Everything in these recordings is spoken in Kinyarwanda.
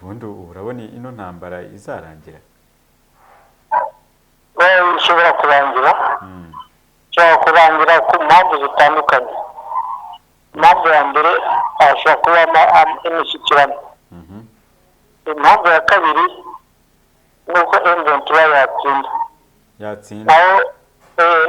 Ubundi urabona ino ntambara izarangira? Ishobora kurangira, ishobora kurangira ku mpamvu zitandukanye. Impamvu ya mbere, hashobora kubamo imishyikirano. Impamvu ya kabiri ni uko M23 yatsinda. Yatsinda. Naho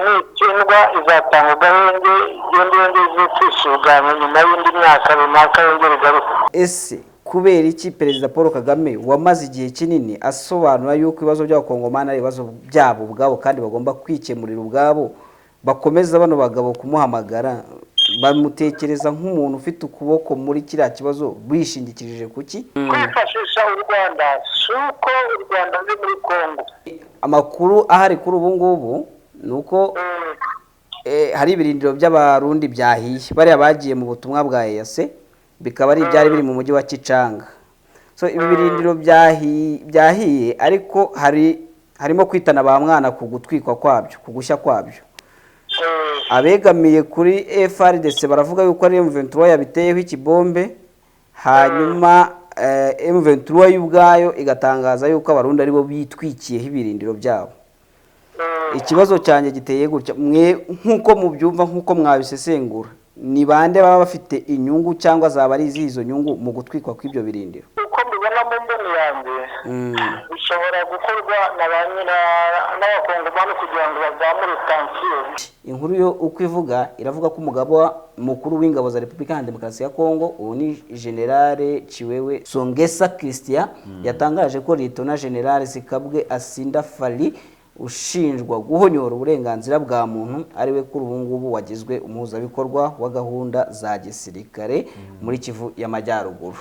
nitsindwa izatanga agahenge, igende yongere kwisuganya nyuma y'indi myaka runaka, yongere igaruke. Ese kubera iki Perezida Paul Kagame, wamaze igihe kinini asobanura yuko ibibazo by'Abakongomani ari ibibazo byabo ubwabo kandi bagomba kwikemurira ubwabo, bakomeza bano bagabo kumuhamagara bamutekereza nk'umuntu ufite ukuboko muri kiriya kibazo, bishingikirije kuki? Kwifashisha u Rwanda si uko u Rwanda ruri muri Congo. Amakuru ahari kuri ubu ngubu ni uko hari ibirindiro by'Abarundi byahiye, bariya bagiye mu butumwa bwa EAC, bikaba ari ibyari biri mu mujyi wa Kicanga. So ibi birindiro byahiye, ariko harimo kwitana ba mwana ku gutwikwa kwabyo, ku gushya kwabyo. Abegamiye kuri FARDC baravuga yuko ari M23 yabiteyeho ikibombe, hanyuma M23 yo ubwayo igatangaza yuko Abarundi aribo bitwikiyeho ibirindiro byabo. Ikibazo cyanjye giteye gutya: mwe nk'uko mubyumva, nk'uko mwabisesengura, ni bande baba bafite inyungu, cyangwa zaba ari izihe nyungu mu gutwikwa kw'ibyo birindiro? Uko mbibona mu mboni yanjye, bishobora gukorwa na ba nyina n'Abakongomani kugira ngo bazamure tension. Inkuru yo uko ivuga, iravuga ko umugaba mukuru w'ingabo za Repubulika ya Demokarasi ya Kongo, ubu ni Generale Chiwewe Songesa Christian, yatangaje ko Lieutenant General Sikabwe Asinda Fali, ushinjwa guhonyora uburenganzira bwa muntu, ariwe kuri ubu ngubu wagizwe umuhuzabikorwa wa gahunda za gisirikare muri Kivu y'Amajyaruguru.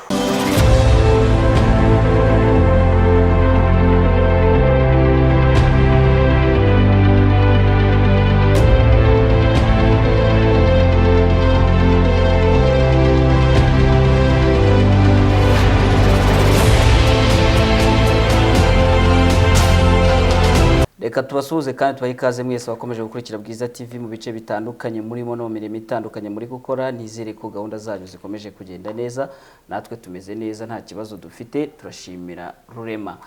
Reka tubasuhuze kandi tubahe ikaze mwese bakomeje gukurikira Bwiza TV mu bice bitandukanye murimo no mu mirimo itandukanye muri gukora. Nizere ko gahunda zanyu zikomeje kugenda neza, natwe tumeze neza, nta kibazo dufite, turashimira Rurema.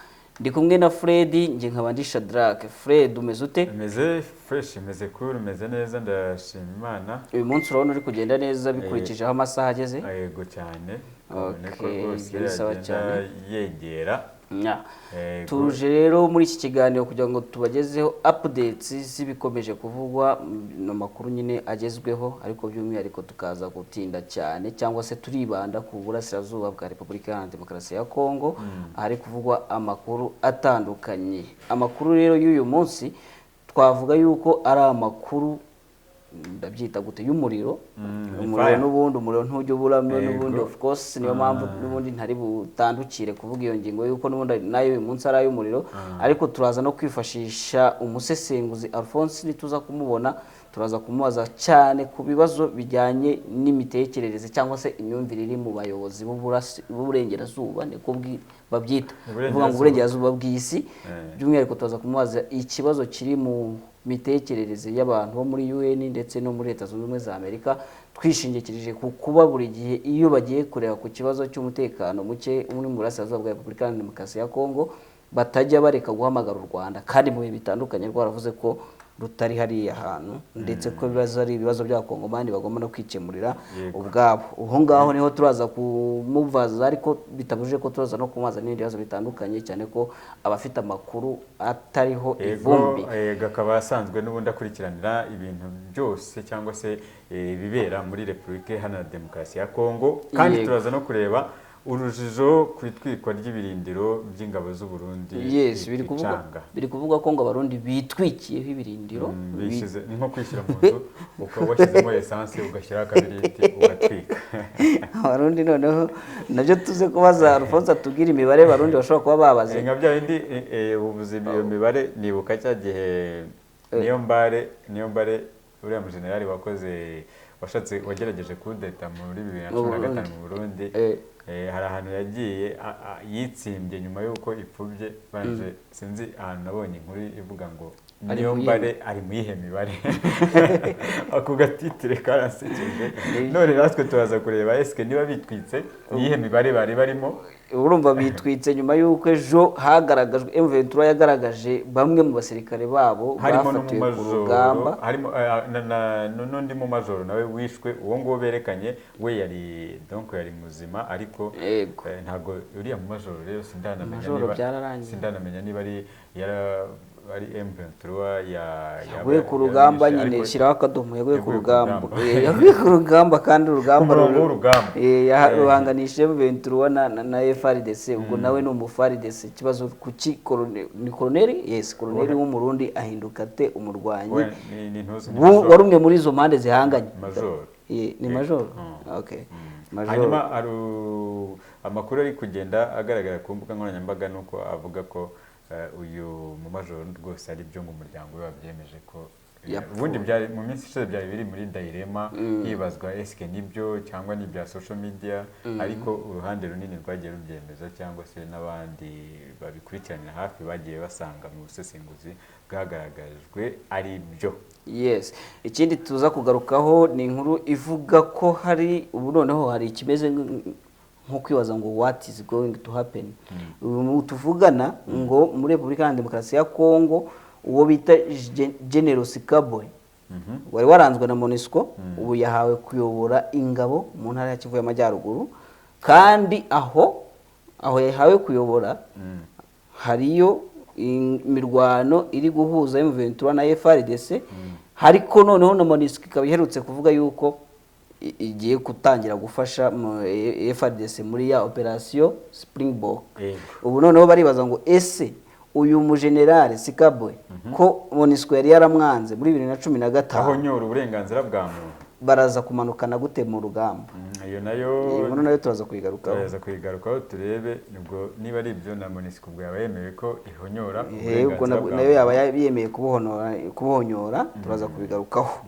Ndi kumwe na Fred, njye nkaba ndi Shadrack. Fred, umeze ute? Meze fresh, meze cool, meze neza, ndashima Imana. Uyu munsi urabona uri kugenda neza bikurikije aho amasaha ageze? Yego cyane. Ubone ko Okay, rwose ibyo ni sawa agenda cyane. yegera. Nya. Yego. Tuje rero muri iki kiganiro kugira ngo tubagezeho updates z'ibikomeje kuvugwa mu makuru nyine agezweho, ariko by'umwihariko tukaza gutinda cyane cyangwa se turibanda ku burasirazuba bwa Repubulika Iharanira Demokarasi ya Kongo, ahari kuvugwa amakuru atandukanye. Amakuru rero y'uyu munsi twavuga yuko ari amakuru, ndabyita gute, y'umuriro. Umuriro fire. n'ubundi umuriro ntujya uburamo. Yego. N'ubundi of course niyo mpamvu n'ubundi ntari butandukire kuvuga iyo ngingo yuko n'ubundi nayo uyu munsi ari ay'umuriro, ariko turaza no kwifashisha umusesenguzi Alphonse. Nituza kumubona turaza kumubaza cyane ku bibazo bijyanye n'imitekerereze cyangwa se imyumvire iri mu bayobozi b'uburengerazuba, niko babyita, kuvuga ngo uburengerazuba bw'isi. By'umwihariko turaza kumubaza ikibazo kiri mu mitekerereze y'abantu bo muri UN ndetse no muri Leta Zunze Ubumwe za Amerika, twishingikirije ku kuba buri gihe iyo bagiye kureba ku kibazo cy'umutekano muke muri mu burasirazuba bwa Repubulika Iharanira Demokarasi ya Kongo batajya bareka guhamagara u Rwanda, kandi mu bihe bitandukanye rwaravuze ko rutari hariya hantu, ndetse ko ibibazo ari ibibazo by'Abakongomani bagomba no kwikemurira ubwabo. Aho ngaho niho turaza kumubaza, ariko bitabujije ko turaza no kumubaza n'ibindi bibazo bitandukanye, cyane ko abafite amakuru atariho ivumbi. Yego, akaba asanzwe n'ubundi akurikiranira ibintu byose cyangwa se ibibera muri Repubulika Iharanira Demokarasi ya Kongo, kandi turaza no kureba urujijo ku itwikwa ry'ibirindiro by'ingabo z'u Burundi Yes, biri kuvugwa Kicanga. Biri kuvugwa ko ngo Abarundi bitwikiyeho ibirindiro. Bishyize, ni nko kwishyira mu nzu ukaba washyizemo esanse, ugashyiraho akabiriti, ugatwika. Abarundi noneho nabyo tuze kubaza Alphonse atubwire imibare Abarundi bashobora kuba babaze. Nka bya bindi, ubuvuzi iyo mibare, nibuka cya gihe Niyombare, uriya mujenerali wakoze, washatse, wagerageje kudeta muri 2015 mu Burundi. Hari ahantu yagiye yitsimbye nyuma y'uko ipfubye banje, sinzi ahantu nabonye inkuru ivuga ngo Ari niyo mu mbare ari mu yihe mibare? Ako gatitire karansekeje. None natwe turaza kureba eske niba bitwitse ni iyihe mibare bari barimo. Urumva bitwitse nyuma y'uko ejo hagaragajwe M23 yagaragaje bamwe mu basirikare babo harimo bafatiwe ku n'umumajoro, rugamba. Harimo n'undi mumajoro nawe wishwe, uwo nguwo berekanye we yari donc yari muzima, ariko Yego. ntabwo uriya mumajoro rero sindanamenya Majoro niba byararangiye. sindanamenya niba ari ari M23 ya Yaguye ku rugamba yamwishe, nyine, ariko shyiraho akadomo, yaguye ku yaguye ku rugamba. rugamba. Yaguye ku rugamba kandi urugamba Ku murongo w'urugamba. Ruhanganishije M23 na FARDC, ubwo nawe ni umu FARDC. Ikibazo kuki ni colonel? Yes, colonel w'Umurundi ahinduka ate umurwanyi? We, ni ntuzi, ni majoro. Wari umwe muri izo mpande zihanganye. Majoro. Ni majoro? Okay. Majoro. Hanyuma hari amakuru ari kugenda agaragara ku mbuga nkoranyambaga, nuko avuga ko uyu mumajoro rwose ari byo ngo umuryango we wabyemeje ko Yapfuye. Ubundi byari mu minsi ishize byari biri muri dilemme, hibazwa eske nibyo cyangwa ni ibya social media, ariko uruhande runini rwagiye rubyemeza cyangwa se n'abandi babikurikiranira hafi bagiye basanga mu busesenguzi bwagaragajwe ari byo. Yes. Ikindi tuza kugarukaho ni inkuru ivuga ko hari ubu noneho hari ikimeze nko kwibaza ngo what is going to happen. Ubu tuvugana ngo muri Repubulika Iharanira Demokarasi ya Kongo uwo bita General Sikabwe wari waranzwe na MONUSCO, ubu yahawe kuyobora ingabo mu ntara ya Kivu y'Amajyaruguru, kandi aho yahawe kuyobora hariyo imirwano iri guhuza M23 na FARDC, hariko noneho na MONUSCO ikaba iherutse kuvuga yuko igiye gutangira gufasha FARDC muri ya operation Springbok. Ubu noneho baribaza ngo ese uyu mujenerali Sikabwe ko MONUSCO yari yaramwanze muri 2015, aho nyora uburenganzira bwa muntu, baraza kumanukana gute mu rugamba? Iyo nayo Iyi nkuru nayo turaza kuyigarukaho. Turaza kuyigarukaho turebe nubwo niba ari ibyo na MONUSCO ubwo yaba yemewe ko ihonyora Ubwo uburenganzira bwa nayo muntu. Yaba yemeye kubuhonyora, turaza kubigarukaho.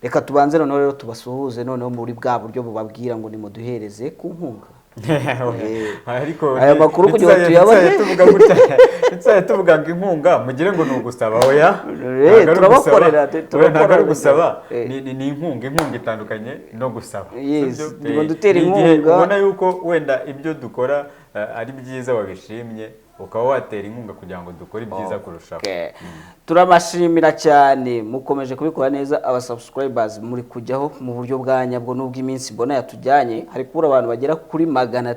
Reka tubanze noneho rero tubasuhuze noneho muri bwa buryo bubabwira ngo nimuduhereze ku nkunga. Ariko Aya makuru kugira ngo tuyabone. ntituzajya tuvuga gutya, ntituzajya tuvuga ngo inkunga mugire ngo ni ugusaba, oya. Ntabwo ari Turabakorera, ugusaba. Oya, ntabwo ari turabakorera. ugusaba. Ni inkunga, inkunga itandukanye no gusaba. Yes, Sibyo? ngo dutere Ni igihe inkunga. ubona yuko wenda ibyo dukora ari byiza, wabishimye, ukaba watera inkunga kugira ngo dukore ibyiza kurushaho. Okay. Turabashimira cyane, mukomeje kubikora neza. Aba subscribers muri kujyaho mu buryo bwa nyabwo, nubwo iminsi mbona yatujyanye, hari kubura abantu bagera kuri 600 na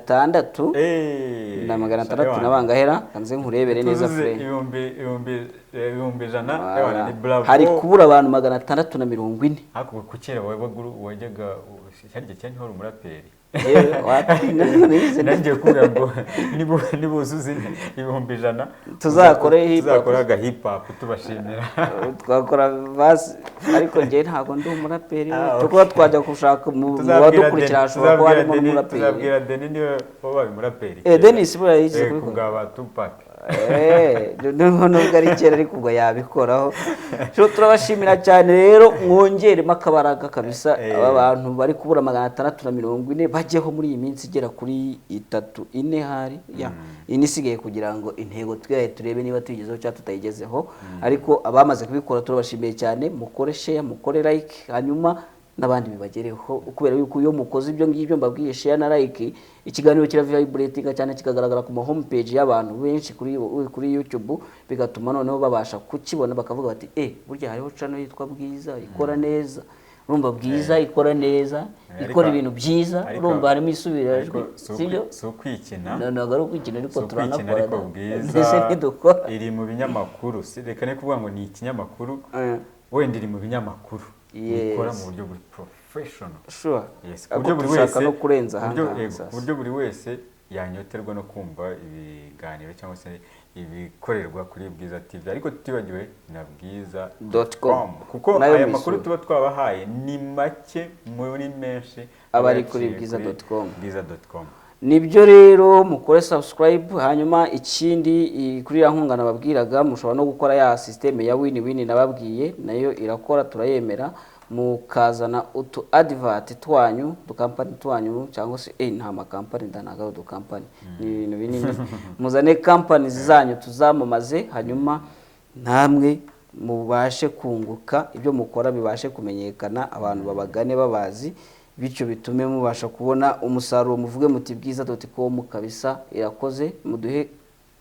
600 na bangahera, kanze nkurebere neza. Tuzuze Fure 100,000. Voilà. Ewana, ni bravo. Hari kubura abantu 640. Ariko ku kera wajyaga cyari igihe cyane wari umuraperi. Yewe, wapi, nize. Nangiye kuvuga ngo nibuzuze 100,000 Tuzakore hip hop. tuzakore aga hip hop tubashimira. Twakora basi, ariko njye ntabwo ndi umuraperi. Ah, Tukuba twajya gushaka mu Tuzabwira badukurikira, hashobora kuba harimo n'umuraperi. Tuzabwira Denis niwe wabaye umuraperi. Denis buriya yigeze Ku kubikora. bwa ba Tupac. Nubwo ari kera, ariko ubwo yabikoraho. So, turabashimira cyane rero, mwongeremo akabaraga kabisa. Aba bantu bari kubura 640 bajyeho muri iyi minsi igera kuri 3, 4, hari ya ine isigaye, kugira ngo intego twihaye turebe niba tuyigezeho cyangwa tutayigezeho. Ariko abamaze kubikora turabashimiye cyane. Mukore share, mukore like, hanyuma n'abandi bibagereho, kubera yuko iyo mukoze ibyo ngibyo mbabwiye, share na like, ikiganiro kiravibratinga cyane, kikagaragara ku ma home page y'abantu benshi kuri YouTube, bigatuma noneho babasha kukibona, bakavuga bati: "Eh, burya hariho channel yitwa Bwiza ikora neza." Urumva Bwiza ikora neza, ikora ibintu byiza. Urumva harimo isubirajwi, Ariko si sibyo? si ukwikina. Ntabwo ari ukwikina, ariko Si ukwikina, turanakora ariko da. Bwiza Mbese ntidukora? iri mu binyamakuru. Reka ne kuvuga ngo ni ikinyamakuru, wenda iri mu binyamakuru bikora mu buryo buri professional. Yes, ku Ariko buryo buri dushaka wese no kurenza ku buryo- ahangaha yego, sasa. ku buryo buri wese yanyoterwa no kumva ibiganiro cyangwa se ibikorerwa kuri Bwiza TV, ariko tutibagiwe na Bwiza Dot com. kuko Nayo aya makuru misura. tuba twabahaye ni make muri menshi Aba ari aba kuri yaciye bwiza dot com. bwiza.com. Nibyo rero, mukore subscribe. Hanyuma ikindi, kuri ya nkunga nababwiraga, mushobora no gukora ya système ya win win nababwiye, nayo irakora, turayemera, mukazana utu advert twanyu, udukampani twanyu, cyangwa se nta makampani ndanaga, udukampani ni ibintu binini. Muzane companies zanyu tuzamamaze, hanyuma namwe mubashe kunguka, ibyo mukora bibashe kumenyekana, abantu babagane babazi, bityo bitume mubasha kubona umusaruro. Muvuge muti bwiza.com kabisa irakoze, muduhe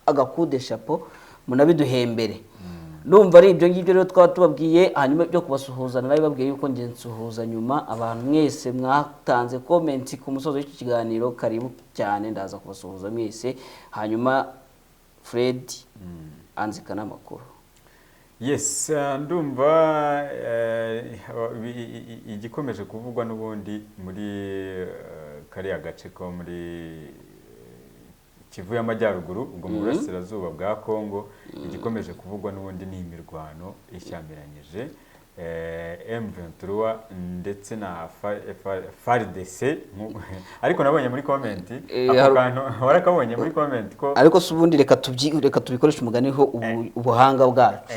agakude chapeau, munabiduhembere. Ndumva ari ibyo ngibyo rero twaba tubabwiye. Hanyuma byo kubasuhuza narabibabwiye yuko nge nsuhuza nyuma. Abantu mwese mwatanze comment ku musozo w'iki kiganiro, karibu cyane, ndaza kubasuhuza mwese. Hanyuma Fred anzika n'amakuru. Yes, ndumva igikomeje kuvugwa n'ubundi muri kariya gace ko muri Kivu y'Amajyaruguru, ubwo mu burasirazuba bwa Kongo, igikomeje kuvugwa n'ubundi ni imirwano ishyamiranyije M23 ndetse na FARDC. Ariko nabonye muri comment ako kantu warakabonye muri comment ko, ariko se ubundi reka tubikoreshe umugani ho ubuhanga bwacu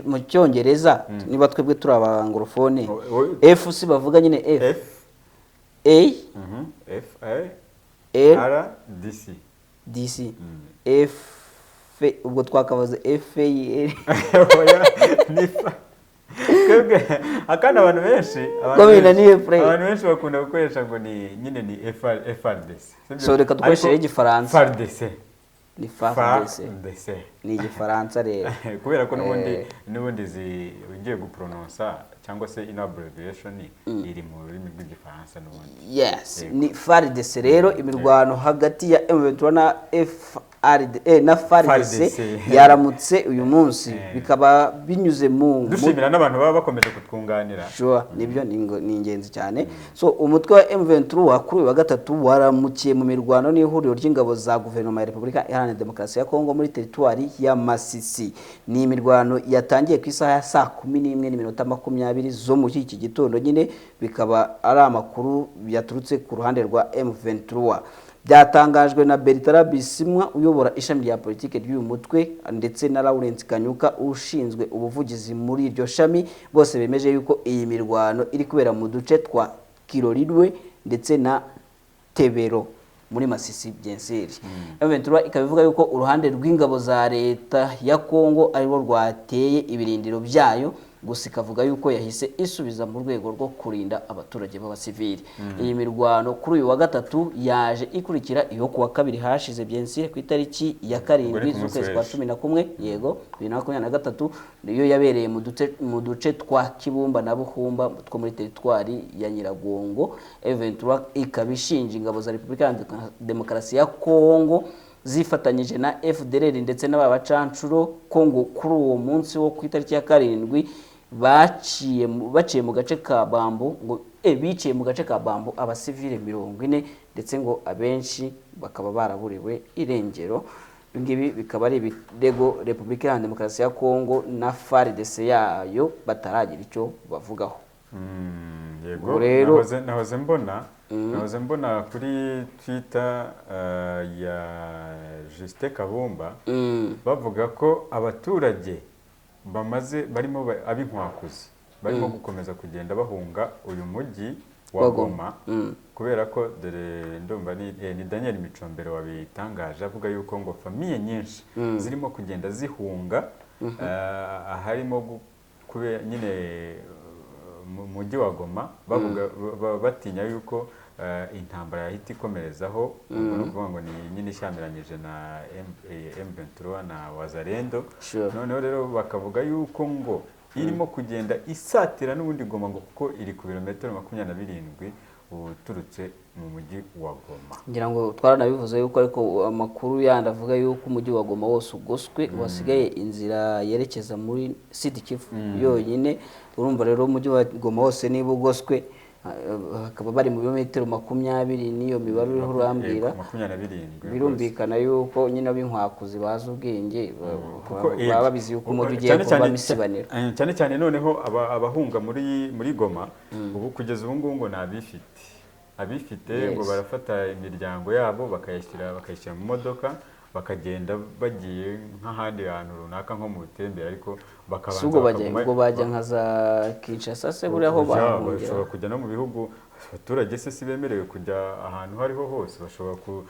mu Cyongereza, niba twebwe turi abangorofone, F si bavuga nyine F A F A R D C D C F, ubwo twakabaze F A L. Akandi abantu benshi abantu benshi bakunda gukoresha ngo ni nyine ni FRDC. So reka dukoreshe igifaransa. FARDC ni FARDC, ni igifaransa rero. Kubera ko n'ubundi ugiye guprononsa cyangwa se ino abbreviation iri mu rurimi rw'igifaransa n'ubundi. Yes, ni FARDC rero. Imirwano hagati ya M23 na FRD na FARDC yaramutse uyu munsi, bikaba binyuze mu dushimira n'abantu baba bakomeje kutwunganira. Sure, nibyo ni ingenzi cyane. So umutwe wa M23 kuri wa gatatu waramukiye mu mirwano n'ihuriro ry'ingabo za guverinoma ya Repubulika Iharanira Demokarasi ya Kongo muri teritwari ya Masisi. Ni imirwano yatangiye ku isaha ya 11:20 zo mu iki gitondo nyine, bikaba ari amakuru yaturutse ku ruhande rwa M23. Byatangajwe na Bertrand Bisimwa uyobora ishami rya politike ry'uyu mutwe, ndetse na Lawrence Kanyuka ushinzwe ubuvugizi muri iryo shami. Bose bemeje yuko iyi mirwano iri kubera mu duce twa Kirorirwe ndetse na Tebero muri Masisi byensiri. M23 ikaba ivuga yuko uruhande rw'ingabo za leta ya Kongo ariwo rwateye ibirindiro byayo, gusa ikavuga yuko yahise isubiza mu rwego rwo kurinda abaturage b'abasivili. Iyi mirwano kuri uyu wa gatatu yaje ikurikira iyo kuwa kabiri hashize byensire, ku itariki ya 7 z'ukwezi kwa 11, yego, 2023, niyo yabereye mu duce twa Kibumba na Buhumba two muri teritwari ya Nyiragongo. M23 ikaba ishinja ingabo za Repubulika Demokarasi ya Kongo zifatanyije na FDLR ndetse n'ababacancuro Kongo kuri uwo munsi wo ku itariki ya 7 baciye mu gace ka Bambo, ngo biciye mu gace ka Bambo abasivile 40, ndetse ngo abenshi bakaba baraburiwe irengero. Ngibi bikaba ari ibirego Repubulika Iharanira Demokarasi ya Kongo na FARDC yayo bataragira icyo bavugaho. Yego, nahoze mbona kuri Twitter ya Justin Kabumba bavuga ko abaturage bamaze barimo ab'inkwakuzi barimo gukomeza kugenda bahunga uyu mujyi wa Goma, kubera ko dore ndumva ni Daniel Micombero wabitangaje avuga yuko ngo famiye nyinshi zirimo kugenda zihunga, harimo kubera nyine mu mujyi wa Goma bavuga batinya yuko intambara yahita ikomerezaho, ubwo no kuvuga ngo ni nyine ishyamiranyije na M23 na Wazalendo. Noneho rero bakavuga yuko ngo irimo kugenda isatira n'ubundi Goma, ngo kuko iri ku birometero 27 uturutse mu mujyi wa Goma. Ngira ngo twaranabivuze yuko, ariko amakuru yandi avuga yuko umujyi wa Goma wose ugoswe, wasigaye inzira yerekeza muri Sud Kivu yonyine. Urumva rero umujyi wa Goma wose niba ugoswe, bakaba bari mu birometero 20 n'iyo mibare uriho urambwira, 27, birumvikana yuko nyine ab'inkwakuzi bazi ubwenge baba babizi yuko umujyi ugiye kuba misibaniro. Cyane cyane noneho abahunga muri Goma ubu kugeza ubu ngubu ngo ni abifite ngo barafata imiryango yabo bakayishyira mu modoka bakagenda bagiye nk'ahandi hantu runaka nko mu butembere, ariko bakabanza ubwo bajya nka za Kinshasa se buriya aho bahungira, bashobora kujya no mu bihugu, Abaturage se si bemerewe kujya ahantu aho ariho hose? Bashobora ku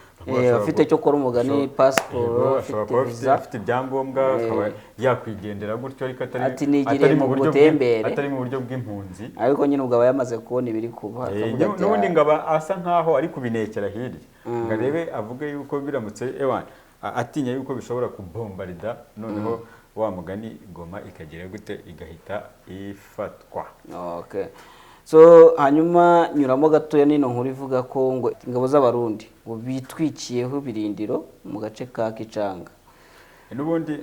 Afite cyo kora umugani, pasiporo, ashobora afite kuba visa. afite ibyangombwa, akaba yakwigendera gutyo, ariko atari Ati, "Nigiriye atari mu buryo butembere." Atari mu buryo bw'impunzi. Ariko nyine ubwo aba yamaze kubona ibiri kuba, akavuga ati, N'ubundi ngo aba asa nkaho ari kubinekera hirya, ngo arebe, avuge yuko biramutse ewana atinya yuko bishobora kubombarida, noneho wa mugani Goma ikagira gute, igahita ifatwa. Okay. So hanyuma nyuramo gatoya nino nkuru ivuga ko ngo ingabo z'Abarundi ngo bitwikiyeho ibirindiro mu gace ka Kicanga. N'ubundi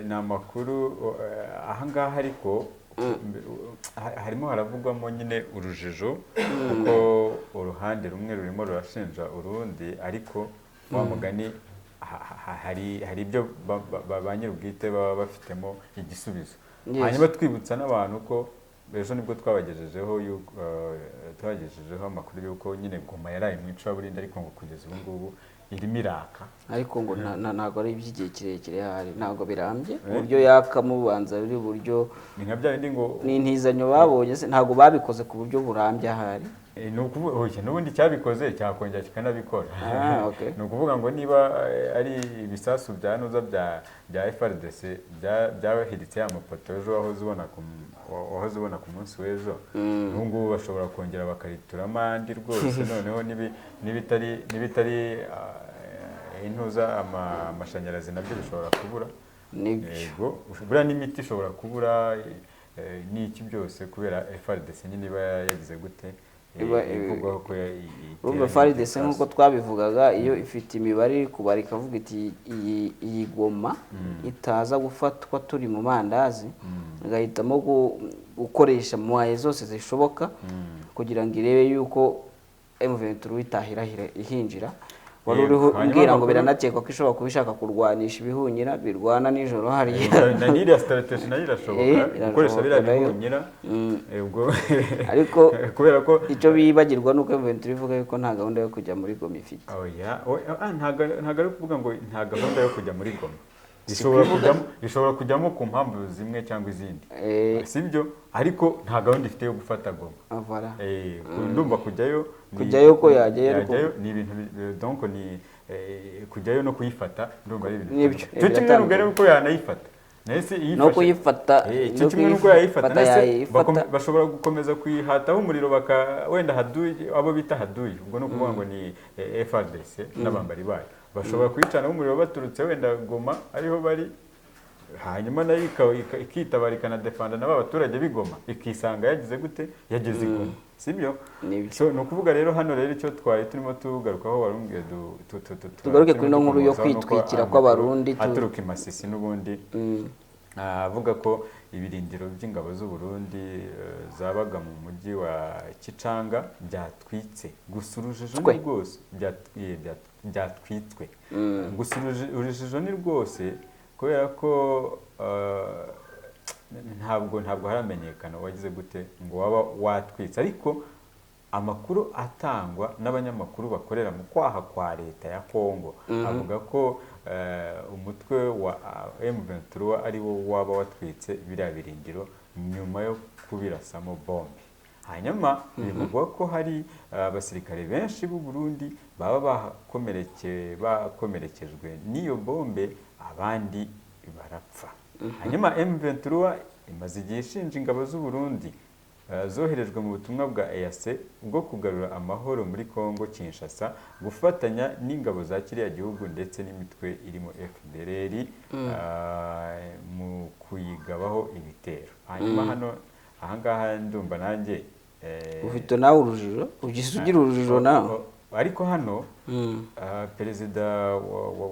ni amakuru ahangaha, ariko harimo haravugwamo nyine urujijo, kuko uruhande rumwe rurimo rurashinja urundi, ariko wa mugani hari ibyo ba nyir'ubwite baba bafitemo igisubizo. Hanyuma twibutsa n'abantu ko ejo nibwo twabagejejeho amakuru y'uko nyine Goma yaraye mu icuraburindi, ariko ngo kugeza ubu ngubu irimo iraka. Ariko ngo ntabwo ari iby'igihe kirekire, hari ntabwo birambye uburyo yakamubanza buri buryo. Ni nka bya bindi ngo ni intizanyo babonye se, ntabwo babikoze ku buryo burambye ahari. Ni ukuvuga oya, n'ubundi cyabikoze cyakongera kikanabikora. Ah, okay. Ni ukuvuga ngo niba ari ibisasu bya nuza bya FARDC byahiritse ya mapoto ejo wahoze ubona ku munsi w'ejo, ubu ngubu bashobora kongera bakarituramo andi rwose. Noneho n'ibitari intuza amashanyarazi nabyo bishobora kubura. Nibyo. Yego, buriya n'imiti ishobora kubura, n'iki byose, kubera FARDC nyine iba yagize gute, ivugwaho ko Urumva itera FARDC ibisasu. Nk'uko twabivugaga, iyo ifite imibare iri kubara ikavuga iti iyi Goma itaza gufatwa turi mu mandazi, igahitamo gukoresha moyens zose zishoboka kugira ngo irebe yuko M23 itahirahira ihinjira. Wari uriho Hanyuma umbwira ngo biranakekwa ko ishobora kuba ishaka kurwanisha ibihunyira birwana nijoro hariya. Na n'iriya strategy nayo irashoboka, gukoresha biriya Irashoboka nayo. bihunyira. Ubwo Ariko kubera ko icyo bibagirwa ni uko M23 ivuga yuko nta gahunda yo kujya muri Goma ifite. Oya, oya, ntabwo ari ukuvuga ngo nta gahunda yo kujya muri Goma, ishobora kujyamo ku mpamvu zimwe cyangwa izindi, sibyo? Ariko nta gahunda ifite yo gufata Goma. Ah, voilà. Ndumva kujyayo Kujyayo ko yajyayo, ariko yajyayo ni ibintu donc ni kujyayo no kuyifata, ndumva ari ibintu Nibyo, bitandukanye. Cyo kimwe biratandukanye. n'ubwo rero uko yanayifata nahise iyifashe. No kuyifata, Cyo no kimwe n'uko yayifata kuyifata nahise yayifata. Bashobora gukomeza kuyihataho umuriro, baka wenda haduyi, abo bita haduyi, ubwo ni ukuvuga ngo ni FARDC n'abambari bayo, bashobora kuyicanaho umuriro baturutse wenda Goma ariho bari, hanyuma nayo ikitabara, ikanadefanda na ba baturage b'Igoma, ikisanga yagize gute, yageze i Goma, sibyo? Nibyo. So ni ukuvuga rero hano rero icyo twari turimo tugarukaho, wari umbwiye Tugaruke turimo kuri ino nkuru yo dukomozaho, nuko kwitwikira amakuru kw'Abarundi aturuka i Masisi n'ubundi avuga ko ibirindiro by'ingabo z'u Burundi zabaga mu mujyi wa Kicanga byatwitse. Gusa urujijo ni Twe. rwose, byatwitswe. Gusa urujijo ni rwose, kubera ko ntabwo haramenyekana wagize gute ngo waba watwitse, ariko amakuru atangwa n'abanyamakuru bakorera mu kwaha kwa leta ya Kongo avuga ko umutwe wa M23 ari wo waba watwitse biriya birindiro nyuma yo kubirasamo bombe. Hanyuma bivugwa ko hari abasirikare benshi b'u Burundi baba bakomerekejwe n'iyo bombe, abandi barapfa. Hanyuma M23 imaze igihe ishinja ingabo z'u Burundi zoherejwe mu butumwa bwa EAC bwo kugarura amahoro muri Congo Kinshasa gufatanya n'ingabo za kiriya gihugu ndetse n'imitwe irimo FDLR mu kuyigabaho ibitero. Hanyuma hano ahangaha ndumva nanjye Ufite nawe urujijo, ugize ugira urujijo nawe. Ariko hano perezida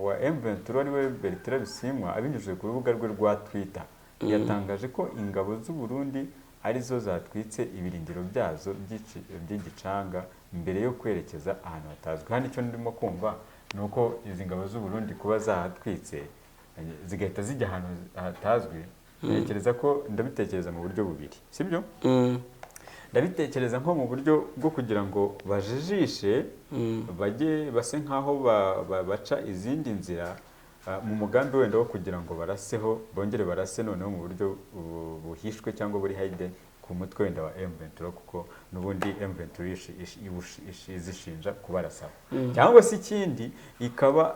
wa M23 ariwe Bertrand Bisimwa, abinyujije ku rubuga rwe rwa Twitter, yatangaje ko ingabo z'u Burundi arizo zatwitse ibirindiro byazo by'igicanga mbere yo kwerekeza ahantu hatazwi. Hano icyo ndimo kumva ni uko izi ngabo z'u Burundi kuba zahatwitse zigahita zijya ahantu hatazwi, ntekereza ko ndabitekereza mu buryo bubiri, sibyo? Ndabitekereza nko mu buryo bwo kugira ngo bajijishe, bajye base nk'aho baca izindi nzira, mu mugambi wenda wo kugira ngo baraseho, bongere barase noneho mu buryo buhishwe cyangwa buri hidden. ku mutwe wenda wa M23, kuko n'ubundi M23 izishinja kubarasaba. Cyangwa se ikindi ikaba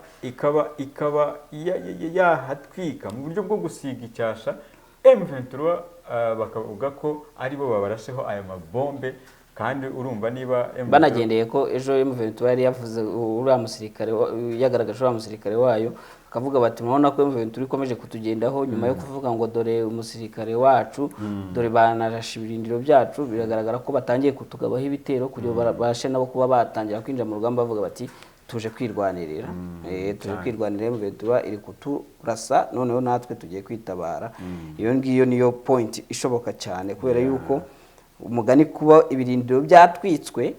yahatwika mu buryo bwo gusiga icyasha M23, bakavuga ko aribo babarasheho aya mabombe. Kandi urumva niba M23 banagendeye ko ejo M23 yari yavuze uriya musirikare yagaragaje uriya musirikare wayo, bakavuga bati murabona ko M23 ikomeje kutugendaho nyuma yo kuvuga ngo dore umusirikare wacu, dore banarashe ibirindiro byacu, biragaragara ko batangiye kutugabaho ibitero kugira ngo babashe nabo kuba batangira kwinjira mu rugamba, bavuga bati tuje kwirwanirira, tuje kwirwanirira, M23 iri kuturasa, noneho natwe tugiye kwitabara. Iyo ngiyo niyo point ishoboka cyane, kubera yuko umugani kuba ibirindiro byatwitswe,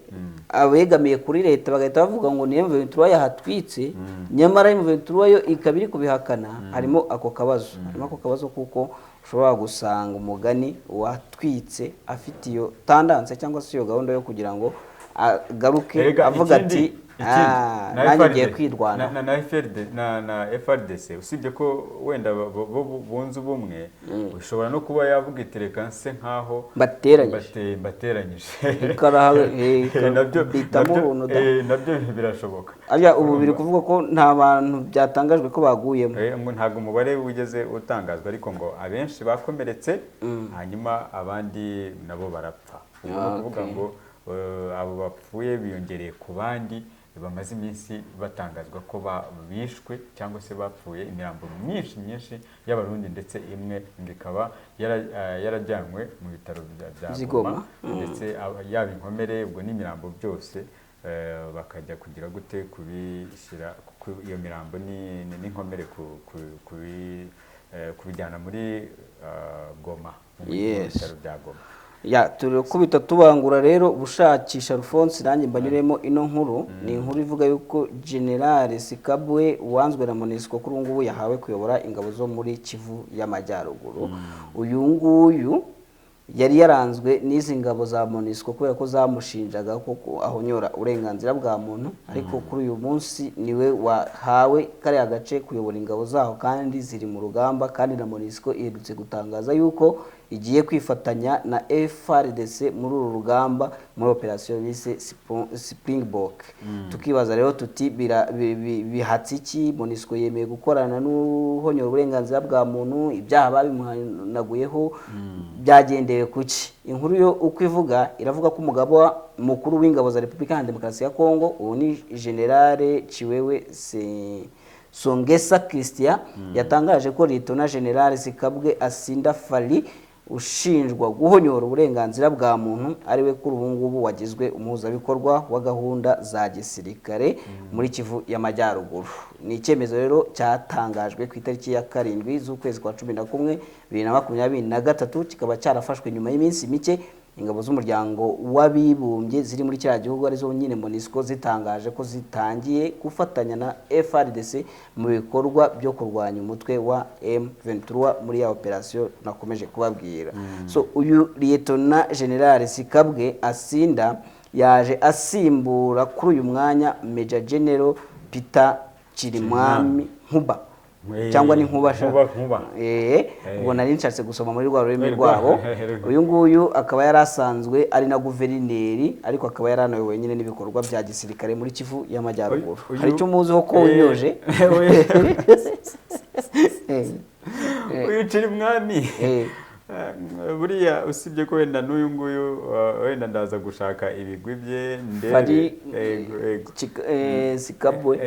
abegamiye kuri leta bagahita bavuga ngo ni M23 yahatwitse, nyamara M23 yo ikaba iri kubihakana. Harimo ako kabazo, harimo ako kabazo kuko ushobora gusanga umugani watwitse afite iyo tendance cyangwa se iyo gahunda yo kugira ngo agaruke Erega avuga ikindi- ati ikindi, na nanjye FRD ngiye kwirwana. Na FRD na FRDC, usibye ko wenda bo bunze ubumwe, ushobora no kuba yavuga iti reka nse nkaho Mbateranyije. Mbateranyije. Bitamo uruntu da. Nabyo birashoboka. Arya ubu biri kuvuga ko nta bantu byatangajwe ko baguyemo. Ngo ntabwo umubare wigeze utangazwa, ariko ngo abenshi bakomeretse, hanyuma abandi nabo barapfa. Ubu ni ukuvuga ngo abo bapfuye biyongereye ku bandi bamaze iminsi batangazwa ko bishwe cyangwa se bapfuye, imirambo myinshi myinshi y'Abarundi, ndetse imwe ngo ikaba yarajyanwe mu bitaro bya By'i Goma, Goma. ndetse yaba inkomere ubwo n'imirambo byose, bakajya kugira gute kubishyira iyo mirambo n'inkomere kubijyana muri Goma, mu bitaro bya Goma. Ya, turakubita tubangura rero bushakisha Alphonse, nanjye mbanyuremo ino nkuru. Ni inkuru ivuga yuko General Sikabwe wanzwe na MONUSCO kuri ubu ngubu yahawe kuyobora ingabo zo muri Kivu y'Amajyaruguru. Uyu nguyu yari yaranzwe n'izi ngabo za MONUSCO kubera ko zamushinjaga ko ahonyora uburenganzira bwa muntu, ariko kuri uyu munsi niwe wahawe kariya gace kuyobora ingabo zaho, kandi ziri mu rugamba, kandi na MONUSCO iherutse gutangaza yuko igiye kwifatanya na FARDC muri uru rugamba, muri operasiyo bise Springbok. Tukibaza rero tuti bihatse iki? MONUSCO yemeye gukorana n'uhonyora uburenganzira bwa muntu, ibyaha babimuhanaguyeho byagendewe kuki? Inkuru yo uko ivuga, iravuga ko umugaba mukuru w'ingabo za Repubulika ya Demokarasi ya Kongo, ubu ni Generale Chiwewe Songesa Christian, yatangaje ko Lieutenant General Sikabwe Asinda Fali ushinjwa guhonyora uburenganzira bwa muntu ariwe kuri ubu ngubu wagizwe umuhuzabikorwa wa gahunda za gisirikare muri Kivu y'Amajyaruguru. Ni icyemezo rero cyatangajwe ku itariki ya 7 z'ukwezi kwa 11 2023, kikaba cyarafashwe nyuma y'iminsi mike ingabo z'umuryango w'abibumbye ziri muri kiriya gihugu, arizo nyine MONUSCO, zitangaje ko zitangiye gufatanya na FARDC mu bikorwa byo kurwanya umutwe wa M23 muri ya operasiyo nakomeje kubabwira. So uyu Lieutenant General Sikabwe Asinda yaje asimbura kuri uyu mwanya Major General Peter Chirimwami Nkuba, cyangwa ni Nkuba sha. Nkuba, Nkuba. Ubwo nari nshatse gusoma muri rwa rurimi rwabo. Uyu nguyu akaba yari asanzwe ari na guverineri, ariko akaba yari anayoboye nyine n'ibikorwa bya gisirikare muri Kivu y'Amajyaruguru. Hari icyo muziho ko winyoje? Uyu Chirimwami buriya usibye ko wenda n'uyu nguyu, wenda ndaza gushaka ibigwi bye ndebe. Fari Ego, ego. Sikabwe.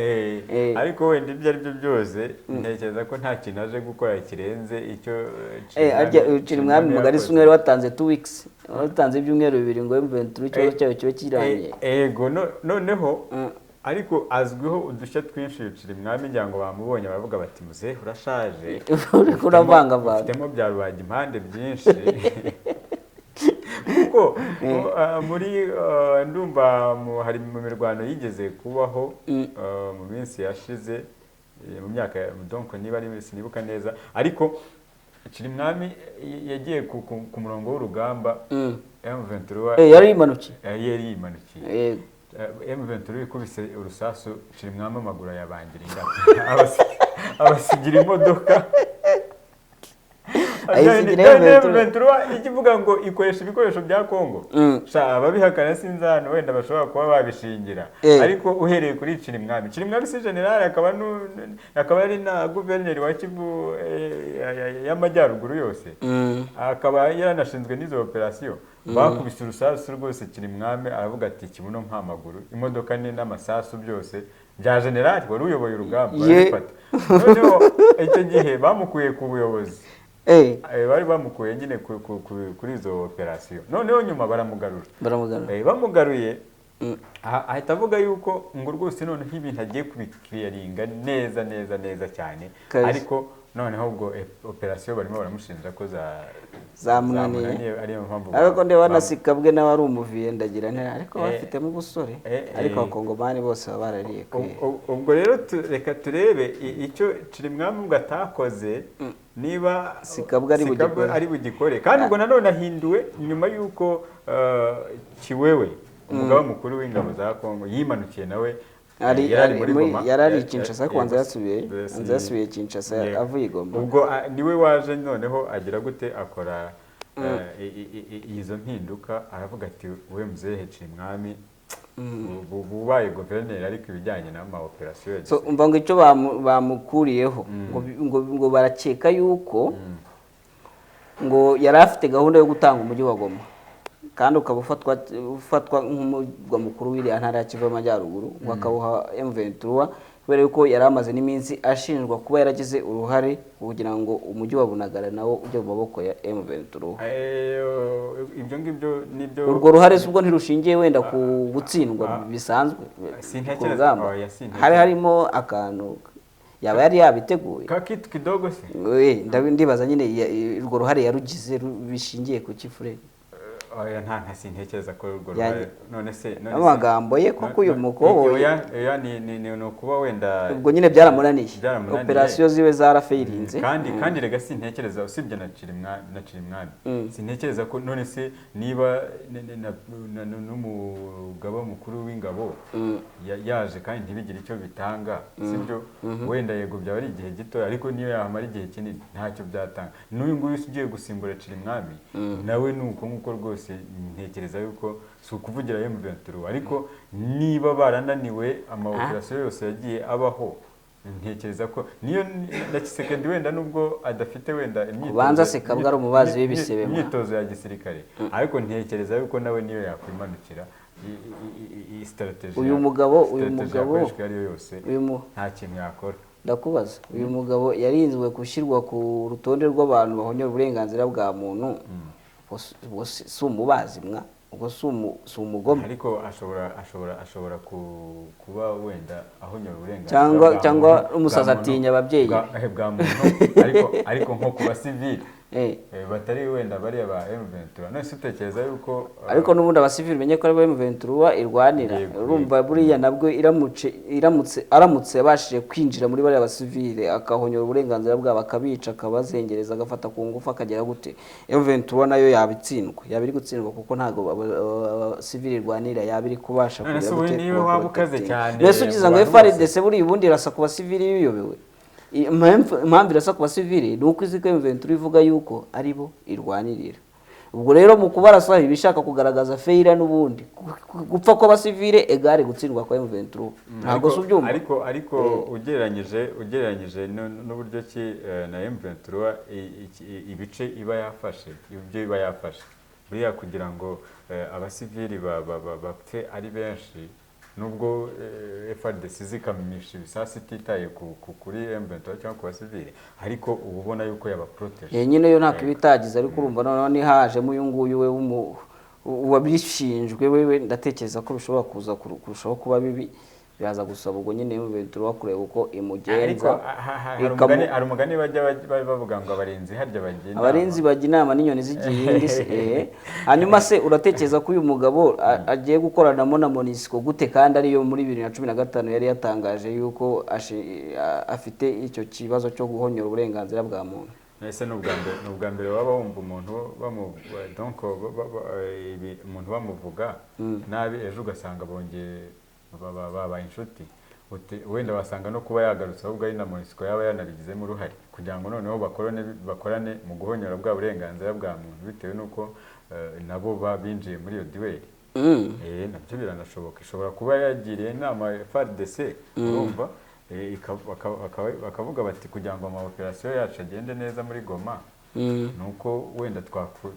Ariko wenda ibyo ari byo byose ntekereza ko nta kintu aje gukora kirenze icyo Arya Chirimwami mugari yakoze. si umwe wari watanze 2 weeks, watanze ibyumweru 2 ngo M23 ikibazo cyayo kibe kirangiye. Ego, noneho ariko azwiho udushya twinshi Chirimwami, ngira ngo bamubonye baravuga bati muzehe urashaje, Uriko uravangavanga. ufitemo bya rubaga impande byinshi, kuko muri ndumva hari mu mirwano yigeze kubaho mu minsi yashize, mu myaka donc niba ari sinibuka neza, ariko Chirimwami yagiye ku murongo w'urugamba M23 Yari yimanukiye. Yari yimanukiye. M23 ikubise urusasu Chirimwami amaguru ayabangira ingata, abasigira imodoka. Ayisigira M23. M23 ikivuga ngo ikoresha ibikoresho bya Kongo. Sha ababihakana sinzi ahantu wenda bashobora kuba babishingira. Ariko uhereye kuri Chirimwami. Chirimwami si general akaba akaba ari na guverineri wa Kivu y'amajyaruguru yose. Akaba yaranashinzwe n'izo operation. Bakubise urusasu rwose Chirimwami aravuga ati kibuno mpamaguru, imodoka ni n'amasasu byose bya general wari uyoboye urugamba barabifata. Noneho icyo gihe bamukuye ku buyobozi. Bari bamukuye nyine kuri izo operation. Noneho nyuma baramugarura. Bamugaruye ahita avuga yuko ngo rwose noneho ibintu agiye kubikiriyaringa neza neza neza cyane. Ariko noneho ubwo operation barimo baramushinja ko zamunaniye ariyo mpamvu. Ariko ndeba nasikabwe n'abari umuviye ndagira nti ariko bafitemo ubusore ariko abakongomani bose baba barariye. Ubwo rero reka turebe icyo Chirimwami ubwo atakoze niba Sikabwe ari bugikore. Kandi ubwo nanone ahinduwe nyuma yuko Kiwewe umugaba mukuru w'ingabo za Kongo yimanukiye nawe yarari Kinshasa kwanza yasubiye Kinshasa avuye Goma. Ubwo niwe waje noneho agira gute akora izo mpinduka aravuga ati we muzehe Chirimwami bubaye guverineri ariko ibijyanye n'ama operation. So umva ngo icyo bamukuriyeho ngo barakeka yuko ngo yari afite gahunda yo gutanga umujyi wa Goma kandi ukaba ufatwa nk'umurwa mukuru w'iriya ntara ya Kivu y'Amajyaruguru ngo akawuha M23 kubera yuko yari amaze n'iminsi ashinjwa kuba yaragize uruhare kugira ngo umujyi wa Bunagana nawo ujye mu maboko ya M23. Ibyo ngibyo nibyo urwo ruhare ubwo ntirushingiye wenda ku gutsindwa bisanzwe ku rugamba. Hari harimo akantu yaba yari yabiteguye kakitu kidogo se ndibaza nyine urwo ruhare yarugize bishingiye ku kifure. Oya nta sintekereza ko urwo ruhare none se amagambo ye koko uyu mukoboyi oya ni ukuba wenda ubwo nyine byaramunaniye operation ziwe zarafeirinze. Kandi rega sintekereza usibye na Chirimwami sintekereza ko none se niba n'umugaba mukuru w'ingabo yaje kandi ntibigire icyo bitanga sibyo wenda yego byaba ari igihe gito ariko niyo yahamara igihe kinini ntacyo byatanga. N'uyu nguyu ugiye gusimbura Chirimwami nawe nuko nkuko rwose ntekereza yuko si ukuvugira M23 ariko niba barananiwe ama operation yose yagiye abaho ntekereza ko niyo na Tshisekedi wenda nubwo adafite wenda imyitozo kubanza Sikabwe ari umubazi w'ibisebe imyitozo ya gisirikare ariko ntekereza yuko nawe niyo yakwimanukira i strategy uyu mugabo nta kintu yakora. Ndakubaza uyu mugabo yarinzwe gushyirwa ku rutonde rw'abantu bahonyora uburenganzira bwa muntu si umubazi mwa ubwo si umugome ariko ashobora kuba wenda ahonyora uburenganzira cyangwa umusazi atinya ababyeyi bwa muntu ariko nko ku basivili batari wenda bariya ba M23 none se utekereza yuko ariko n'ubundi abasivili menye ko ari ba M23 irwanira urumva buriya nabwo aramutse abashije kwinjira muri bariya basivili akahonyora uburenganzira bwabo akabica akabazengereza agafata ku ngufu akagera gute M23 nayo yabitsindwa yaba iri gutsindwa kuko ntago abasivili irwanira yaba iri kubasha kugira gute niwe waba ukaze cyane mbese ugize ngo FARDC buriya ubundi irasa ku basivili biyobewe. Impamvu irasa ku basivili ni uko izi ko M23 ivuga yuko aribo irwanirira. Ubwo rero mu kubarasa ibishaka kugaragaza failure n'ubundi gupfa kw'abasivile egare gutsindwa kwa M23 ntago si ubyumva. Ariko ugereranyije n'uburyo ki na M23 ibice iba yafashe ibyo iba yafashe buriya kugira ngo abasivili bapfe ari benshi nubwo FARDC zikamisha ibisasu ititaye kuri M23 cyangwa ku basivili ariko uba ubona yuko yabaprotege nyine yo ntako ibitagize ariko urumva noneho nihajemo uyu nguyu we wabishinjwe wewe ndatekereza ko bishobora kuza kurushaho kuba bibi biraza gusaba ubwo nyine M23 kureba uko imugenza. Hari umugani bajya bavuga ngo abarinzi harya bajya inama abarinzi bajya inama n'inyoni z'igihingi se. Hanyuma se uratekereza ko uyu mugabo agiye gukoranamo na MONUSCO gute kandi ariyo muri 2015 yari yatangaje yuko afite icyo kibazo cyo guhonyora uburenganzira bwa muntu? Ese ni ubwa mbere waba wumva umuntu donc umuntu bamuvuga nabi ejo ugasanga bongeye babaye inshuti. Wenda wasanga no kuba yagarutse ahubwo ari na MONUSCO yaba yanabigizemo uruhare kugira ngo noneho bakorane mu guhonyora bwa burenganzira bwa muntu, bitewe n'uko nabo binjiye muri iyo duel. Nabyo biranashoboka, ishobora kuba yagiriye inama FARDC, urumva, bakavuga bati kugira ngo ama operation yacu agende neza muri Goma, nuko wenda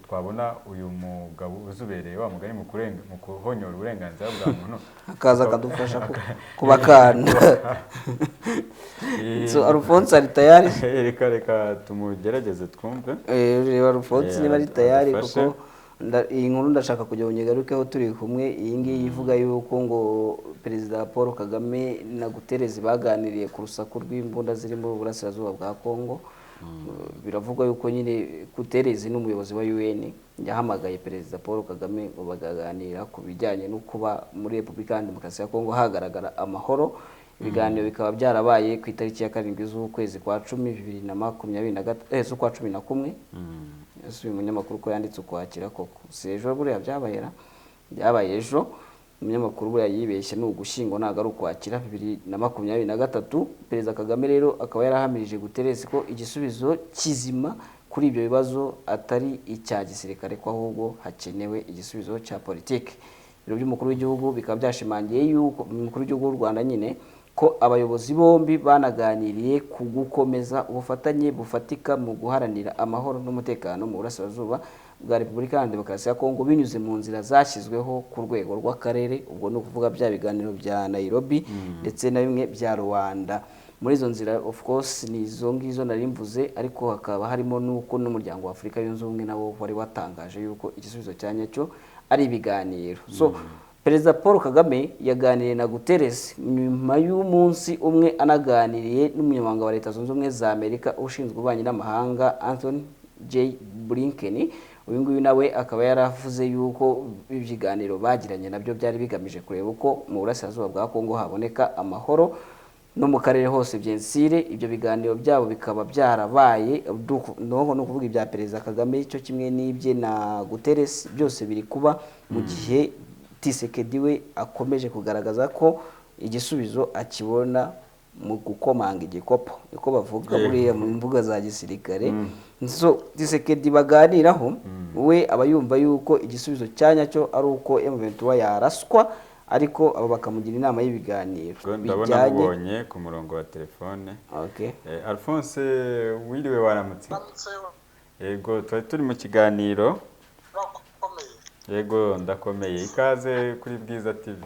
twabona uyu mugabo uzubereye wa mugani mu kuhonyora uburenganzira bwa muntu, akaza akadufasha kubakanda. So Alphonse ari tayari? Reka tumugerageze twumve. Reba Alphonse niba ari tayari, kuko iyi nkuru ndashaka kugira ngo nyigarukeho turi kumwe. Iyi ngiyi ivuga yuko ngo Perezida Paul Kagame na Guterres baganiriye ku rusaku rw'imbunda ziri mu burasirazuba bwa Kongo. Biravugwa yuko nyine Guterres n'umuyobozi wa UN yahamagaye Perezida Paul Kagame ngo bakaganira ku bijyanye no kuba muri Repubulika ya Demokarasi ya Kongo hagaragara amahoro. Ibiganiro bikaba byarabaye ku itariki ya 7 z'ukwezi kwa 10 2023, z'ukwa 11. Ese uyu munyamakuru ko yanditse ukwakira koko? Si ejo buriya byabayera, byabaye ejo. Umunyamakuru buriya yibeshye, ni ugushyingo ntabwo ari ukwakira 2023. Perezida Kagame rero akaba yarahamirije Guterres ko igisubizo kizima kuri ibyo bibazo atari icya gisirikare, ko ahubwo hakenewe igisubizo cya politiki. Ibiro by'umukuru w'igihugu bikaba byashimangiye yuko umukuru w'igihugu w'u Rwanda nyine ko abayobozi bombi banaganiriye ku gukomeza ubufatanye bufatika mu guharanira amahoro n'umutekano mu burasirazuba bwa Repubulika ya Demokarasi ya Kongo binyuze mu nzira zashyizweho ku rwego rw'akarere. Ubwo ni ukuvuga bya biganiro bya Nairobi ndetse na bimwe bya Rwanda. Muri izo nzira of course ni izo ngizo nari mvuze, ariko hakaba harimo n'uko n'umuryango wa Afurika yunze ubumwe nabo wari watangaje yuko igisubizo cya nyacyo ari ibiganiro. So Perezida Paul Kagame yaganiriye na Guterres nyuma y'umunsi umwe anaganiriye n'umunyamabanga wa Leta Zunze Ubumwe za Amerika ushinzwe ububanyi n'amahanga Anthony J. Blinken. Uyu nguyu nawe akaba yaravuze yuko ibiganiro bagiranye nabyo byari bigamije kureba uko mu burasirazuba bwa Kongo haboneka amahoro no mu karere hose byensire. Ibyo biganiro byabo bikaba byarabaye, no kuvuga ibya Perezida Kagame cyo kimwe n'ibye na Guterres, byose biri kuba mu gihe Tshisekedi we akomeje kugaragaza ko igisubizo akibona mu gukomanga igikopo, niko bavuga buriya mu mvuga za gisirikare. So Tshisekedi baganiraho we aba yumva yuko igisubizo cya nyacyo ari uko M23 yaraswa, ariko abo bakamugira inama y'ibiganiro. Ndabona mubonye ku murongo wa telefone. Okay. Alphonse wiriwe, waramutse? Yego, twari turi mu kiganiro. Yego, ndakomeye. Ikaze kuri Bwiza TV.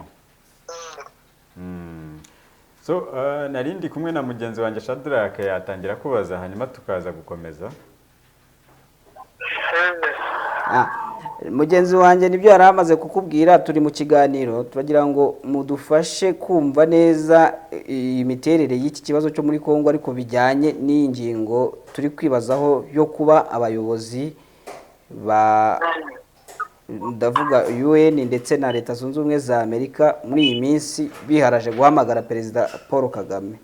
So narindi kumwe na mugenzi wanjye Shadrack, yatangira kubaza hanyuma tukaza gukomeza. Mugenzi wanjye nibyo yari amaze kukubwira, turi mu kiganiro turagira ngo mudufashe kumva neza imiterere y'iki kibazo cyo muri Kongo, ariko bijyanye n'iyi ngingo turi kwibazaho yo kuba abayobozi ba ndavuga UN ndetse na Leta Zunze Ubumwe za Amerika muri iyi minsi biharaje guhamagara Perezida Paul Kagame.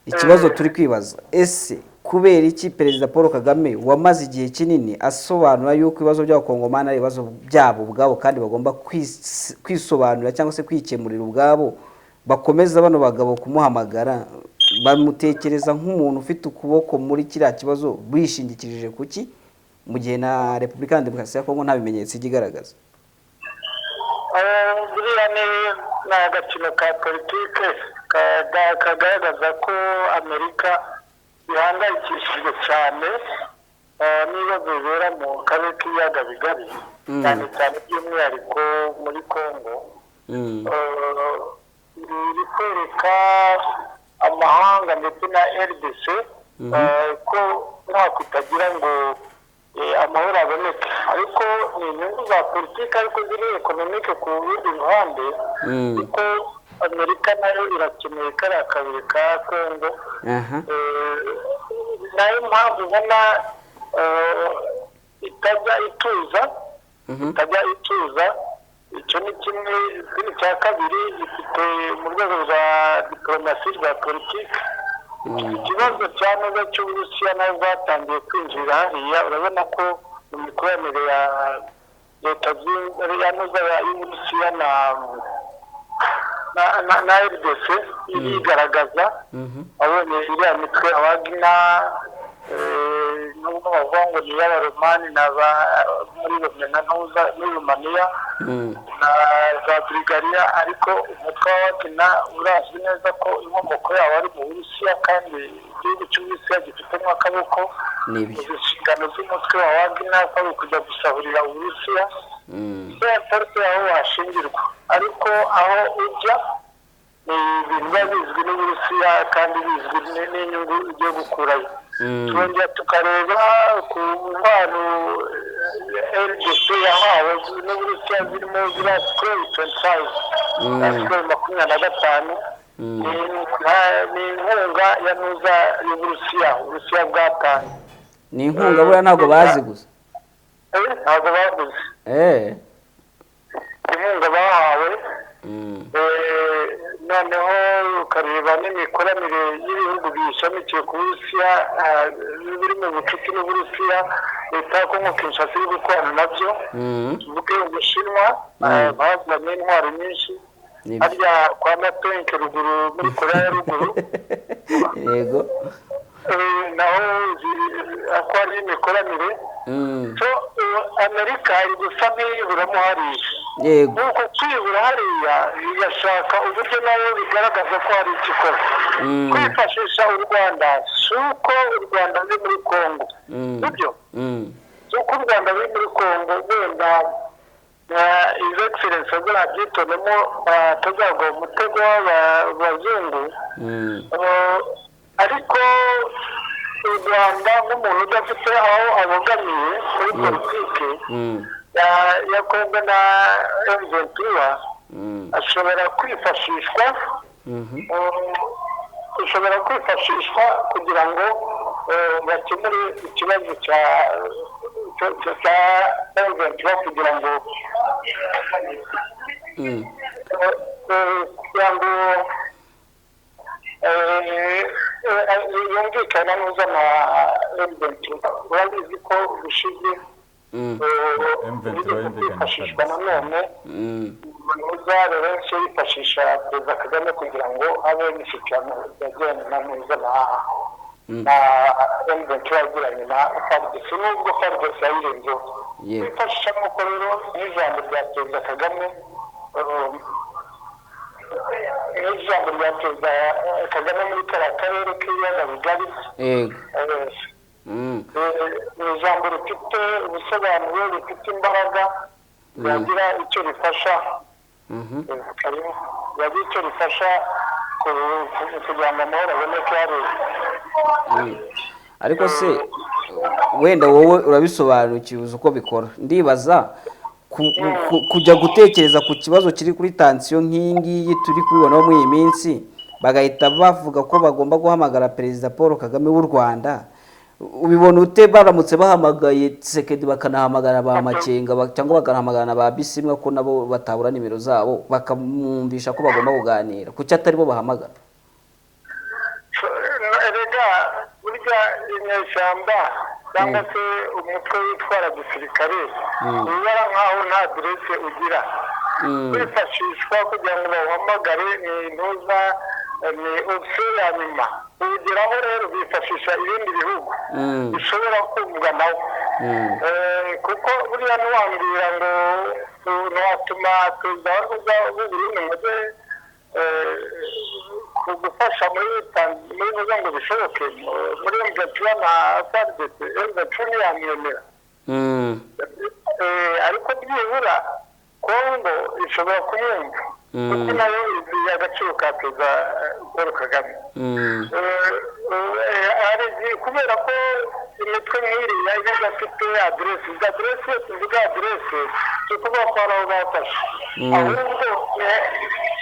Ikibazo turi kwibaza, ese kubera iki Perezida Paul Kagame wamaze igihe kinini asobanura yuko ibibazo by'abakongomani ari ibibazo byabo ubwabo kandi bagomba kwisobanura cyangwa se kwikemurira ubwabo, bakomeza bano bagabo kumuhamagara bamutekereza nk'umuntu ufite ukuboko muri kiriya kibazo bishingikirije kuki, mu gihe na Repubulika ya Demokarasi ya Kongo nta bimenyetso ijya igaragaza? Buriya ni agakino ka politike kagaragaza ko Amerika ihangayikishijwe cyane n'ibibazo bibera mu karere k'ibiyaga bigari, cyane cyane by'umwihariko muri Kongo. Iri kwereka amahanga ndetse na RDC ko nta kutagira ngo amahoro aboneke, ariko ni inyungu za politiki ariko ziri ekonomike ku rundi ruhande, kuko Amerika nayo irakeneye kariya kabiri ka Kongo. Nayo mpamvu ubona itajya ituza. Icyo ni kimwe. Ikindi cya kabiri, ifite mu rwego rwa diporomasi rwa politiki ikibazo cya neza cy'Uburusiya nayo bwatangiye kwinjira hariya. Urabona ko mu mikoranire ya leta y'Uburusiya na RDC irigaragaza. Abonye iriya mitwe abagina, nubwo bavuga ngo ni iy'abaromani na ba muri Romena ntuza muri Romaniya na za Bulgaria, ariko umutwe wa Wagner urazwi neza ko inkomoko yawo ari mu Burusiya, kandi igihugu cy'Uburusiya gifitemo akaboko. Nibyo. Izi nshingano z'umutwe wa Wagner ko ari ukujya gusahurira Uburusiya, peu importe aho washingirwa, ariko aho ujya ni ibintu biba bizwi n'Uburusiya kandi bizwi n'inyungu ugiye gukurayo. Turongera tukareba ku ntwaro RDC yahawe n'Uburusiya, zirimo ziriya Sukhoi 25, Sukhoi 25. Ni inkunga ya nuza y'Uburusiya, Uburusiya bwatanze. Ni inkunga buriya, ntabwo bazi gusa. Ntabwo baguze. Inkunga bahawe. Noneho ukareba n'imikoranire y'ibihugu bishamikiye ku Burusiya, biri mu bucuti n'Uburusiya, leta ya Kongo Kinshasa iri gukorana nabyo. Tuvuge Ubushinwa, bazanye intwaro nyinshi. Nibyo. Harya kwa Mapenke ruguru muri Korea ya Ruguru. Naho ako hari imikoranire. So Amerika iri gusa nk'iyiburamo hariya. Nuko kwibura hariya, igashaka uburyo nayo bigaragaza ko hari icyo ikora. Kwifashisha u Rwanda, si uko u Rwanda ruri muri Kongo. Sibyo? Si uko u Rwanda ruri muri Kongo, wenda His Excellence azabyitondemo atazagwa mu mutego w'abazungu. Ariko u Rwanda nk'umuntu udafite aho abogamiye muri politiki ya Kongo na M23, ashobora kwifashishwa, ushobora kwifashishwa kugira ngo bakemure ikibazo cya M23, kugira ngo kugira ngo yumvikana neza na M23. Urabizi ko ubushize M23 bigeze yumvikana kwifashishwa na nanone muza Laurence yifashisha Perezida Kagame kugira ngo abe imishyikirano yagiranye na neza na M23 yagiranye na FARDC, nubwo FARDC yayirenzeho. Kwifashisha nk'uko rero n'ijambo rya Perezida Kagame, n'ijambo rya Perezida Kagame muri kariya karere k'ibiyaga bigari. Ni ijambo rifite ubusobanuro, rifite imbaraga, ryagira icyo rifasha, ryagira icyo rifasha kugira ngo amahoro aboneke hariya. Ariko se wenda wowe urabisobanukiwe, uzi uko bikora. Ndibaza kujya gutekereza ku kibazo kiri kuri tension nk'iyi ngiyi turi kubibonaho muri iyi minsi, bagahita bavuga ko bagomba guhamagara Perezida Paul Kagame w'u Rwanda, ubibona ute baramutse bahamagaye Tshisekedi, bakanahamagara ba Makenga, cyangwa bakanahamagara na ba Bisimwa, ko nabo batabura nimero zabo, bakamwumvisha ko bagomba kuganira? Kuki atari bo bahamagara? Erega burya inyeshyamba cyangwa se umutwe witwara gisirikare ubara nk'aho nta aderese ugira. Kwifashishwa kugira ngo bawuhamagare ni intuza, ni option ya nyuma. Kuwugeraho rero bifashisha ibindi bihugu bishobora kumvwa nawo. Kuko buriya ntiwambwira ngo ntiwatuma perezida wa w'u Burundi ngo ajye gufasha muri nuza ngo bishoboke muri M23 na FARDC. M23 ntiyamwemera. Ariko byibura Kongo ishobora kumwumva, kuko nayo izi agaciro ka Perezida Paul Kagame. Kubera ko imitwe nk'iriya iba idafite aderesi. Izi aderesi, iyo tuvuga aderesi, si ukuvuga ko hari aho bafashe, ahubwo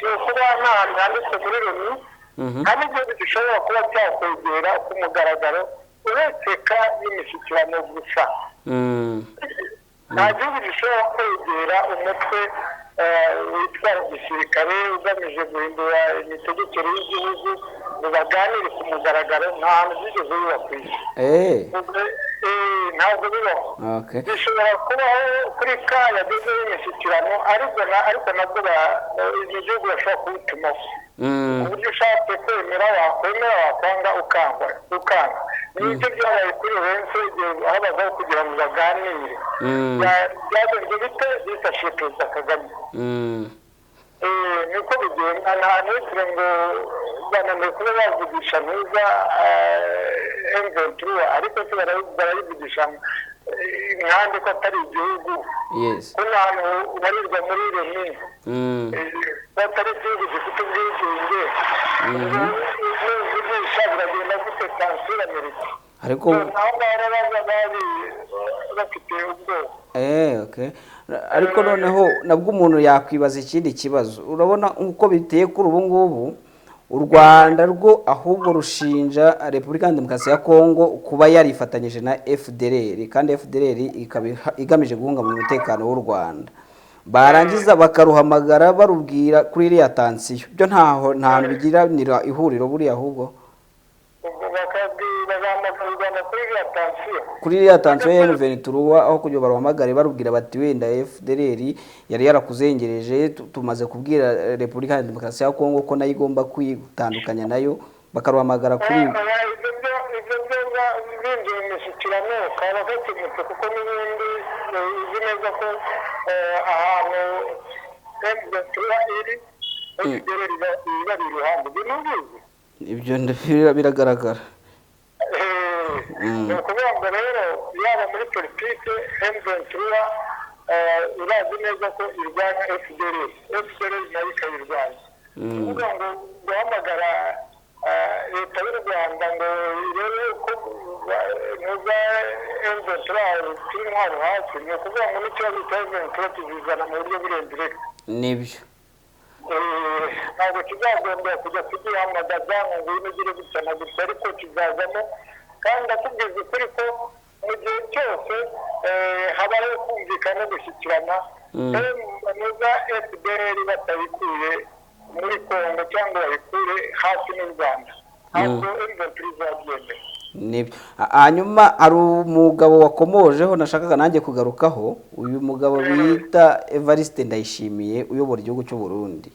ni ukuba nta hantu handitse muri Loni, nta n'igihugu gishobora kuba cyakwegera ku mugaragaro uretse ka y'imishyikirano gusa. Nta gihugu gishobora kwegera umutwe witwara gisirikare ugamije guhindura imitegekere y'igihugu ngo baganire ku mugaragaro. Nta hantu byigeze biba ku isi. Ntabwo bibaho. Okay. Bishobora kubaho kuri ka yagezeho imishyikirano, ariko nabwo ibyo gihugu bashobora kuwutumaho ku buryo ushatse kwemera wakwemera, wakwanga ukanga. Nibyo byabaye kuri Lourenço igihe habagaho kugira ngo baganire. Byagenze bite? Bifashije Perezida Kagame. Niko bigenda. Nta ntitire ngo bananiwe kuba bavugisha ntuza M23, ariko se barayivugisha nkande ko atari igihugu, ko nta hantu ubarirwa muri Loni, ko atari igihugu gifite ubwigenge? Nuvugisha biragenda gute? Sansura Amerika. Ariko aho ngaho rero baza bari bafite ubwoba. Okay. Ariko noneho nabwo umuntu yakwibaza ikindi kibazo. Urabona uko biteye kuri ubu ngubu, u Rwanda rwo ahubwo rushinja Repubulika ya Demokarasi ya Kongo kuba yarifatanyije na FDLR, kandi FDLR ikaba igamije guhungabanya umutekano w'u Rwanda. Barangiza bakaruhamagara barubwira kuri iriya tansiyo. Byo ntaho, nta hantu bigiranira ihuriro buriya ahubwo. Ubwo bakabwira, bahamagara u Rwanda kuri iriya tansiyo? Kuri iriya tansiyo ya M23, aho kugira baruhamagare barubwira bati wenda FDLR yari yarakuzengereje, tumaze kubwira Repubulika ya Demokarasi ya Kongo ko nayo igomba kwitandukanya nayo, bakaruhamagara kuri Oya, ibyo byo binjiye mu mishyikirano kaba gakemutse, kuko n'ibindi uzi neza ko ahantu M23 iri, FDLR ibari iruhande. Ibyo ntubizi? Ibyo biragaragara. Ni ukuvuga ngo rero yaba muri politike, M23 irazi neza ko irwanya FDLR, FDLR nayo ikayirwanya. Kuvuga ngo guhamagara leta y'u Rwanda ngo irebe ko ntuza M23 turi intwaro hasi, ni ukuvuga ngo n'ikibazo cya M23 tuzizana mu buryo burenze. Nibyo. Ntabwo kizagombera kujya kugihamagaza ngo ngwino ugire gutya na gutya, ariko kizazamo. Kandi ndakubwiza ukuri ko mu gihe cyose habayeho kumvikana no gushyikirana, neza FDLR batayikuye muri Kongo cyangwa bayikure hafi n'u Rwanda, ntabwo M23 izabyemera. Nibyo. Hanyuma hari umugabo wakomojeho nashakaga nanjye kugarukaho, uyu mugabo bita Evariste Ndayishimiye uyobora igihugu cy'u Burundi.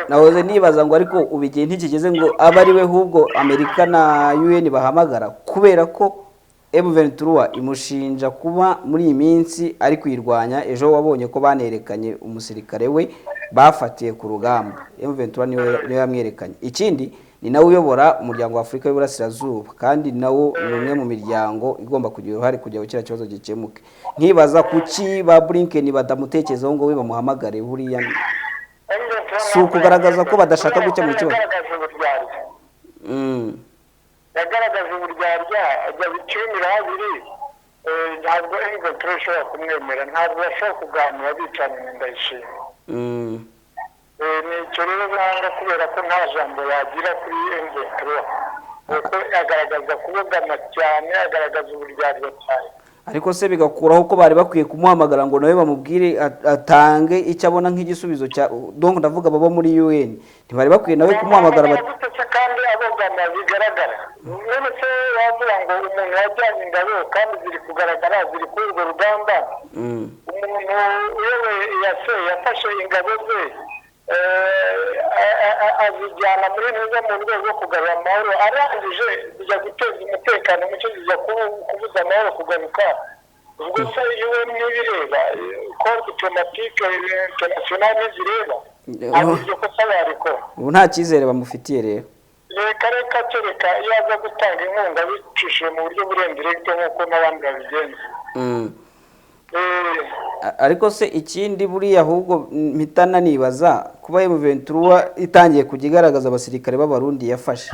Nahoze nibaza ngo ariko ubu igihe ntikigeze ngo abe ari we ahubwo Amerika na UN bahamagara, kubera ko M23 imushinja kuba muri iyi minsi ari kuyirwanya? Ejo wabonye ko banerekanye umusirikare we bafatiye ku rugamba, M23 niwe yamwerekanye. Ikindi, ni nawe uyobora Umuryango wa Afurika y'Uburasirazuba, kandi nawo ni umwe mu miryango igomba kugira uruhare kugira ngo kiriya kibazo gikemuke. Nkibaza kuki ba Blinken badamutekerezaho ngo we bamuhamagare buriya. Si ukugaragaza ko badashaka gukemura ikibazo? Yagaragaje uburyarya. Yagaragaje uburyarya, ajya bicumira habiri. Ntabwo M23 ishobora kumwemera, ntabwo bashobora kuganira bicanye na Ndayishimiye. Ni icyo rero banga, kubera ko nta jambo yagira kuri M23, kuko agaragaza kubogama cyane, agaragaza uburyarya cyane. Ariko se bigakuraho ko bari bakwiye kumuhamagara ngo nawe bamubwire atange icyo abona nk'igisubizo cya, donc ndavuga baba muri UN, ntibari bakwiye nawe kumuhamagara bati Gute se kandi abogama bigaragara? None se wavuga ngo umuntu yajyanye ingabo kandi ziri kugaragara, ziri kuri urwo rugamba, umuntu uyoboye EAC yafashe ingabo ze azijyana muri neza mu rwego rwo kugarura amahoro, arangije zijya guteza umutekano muke, zijya kubuza amahoro kugaruka. Ubwo se UN ntibireba? Corps diplomatique international ntizireba? Ntabwo iryo kosa barikora. Ubu nta cyizere bamufitiye rero. Reka reka, kereka iyo aza gutanga inkunga bicishije mu buryo burenze nk'uko n'abandi babigenza. Ariko se ikindi buriya ahubwo mpita nanibaza, kuba M23 itangiye kujya igaragaza abasirikare b'Abarundi yafashe,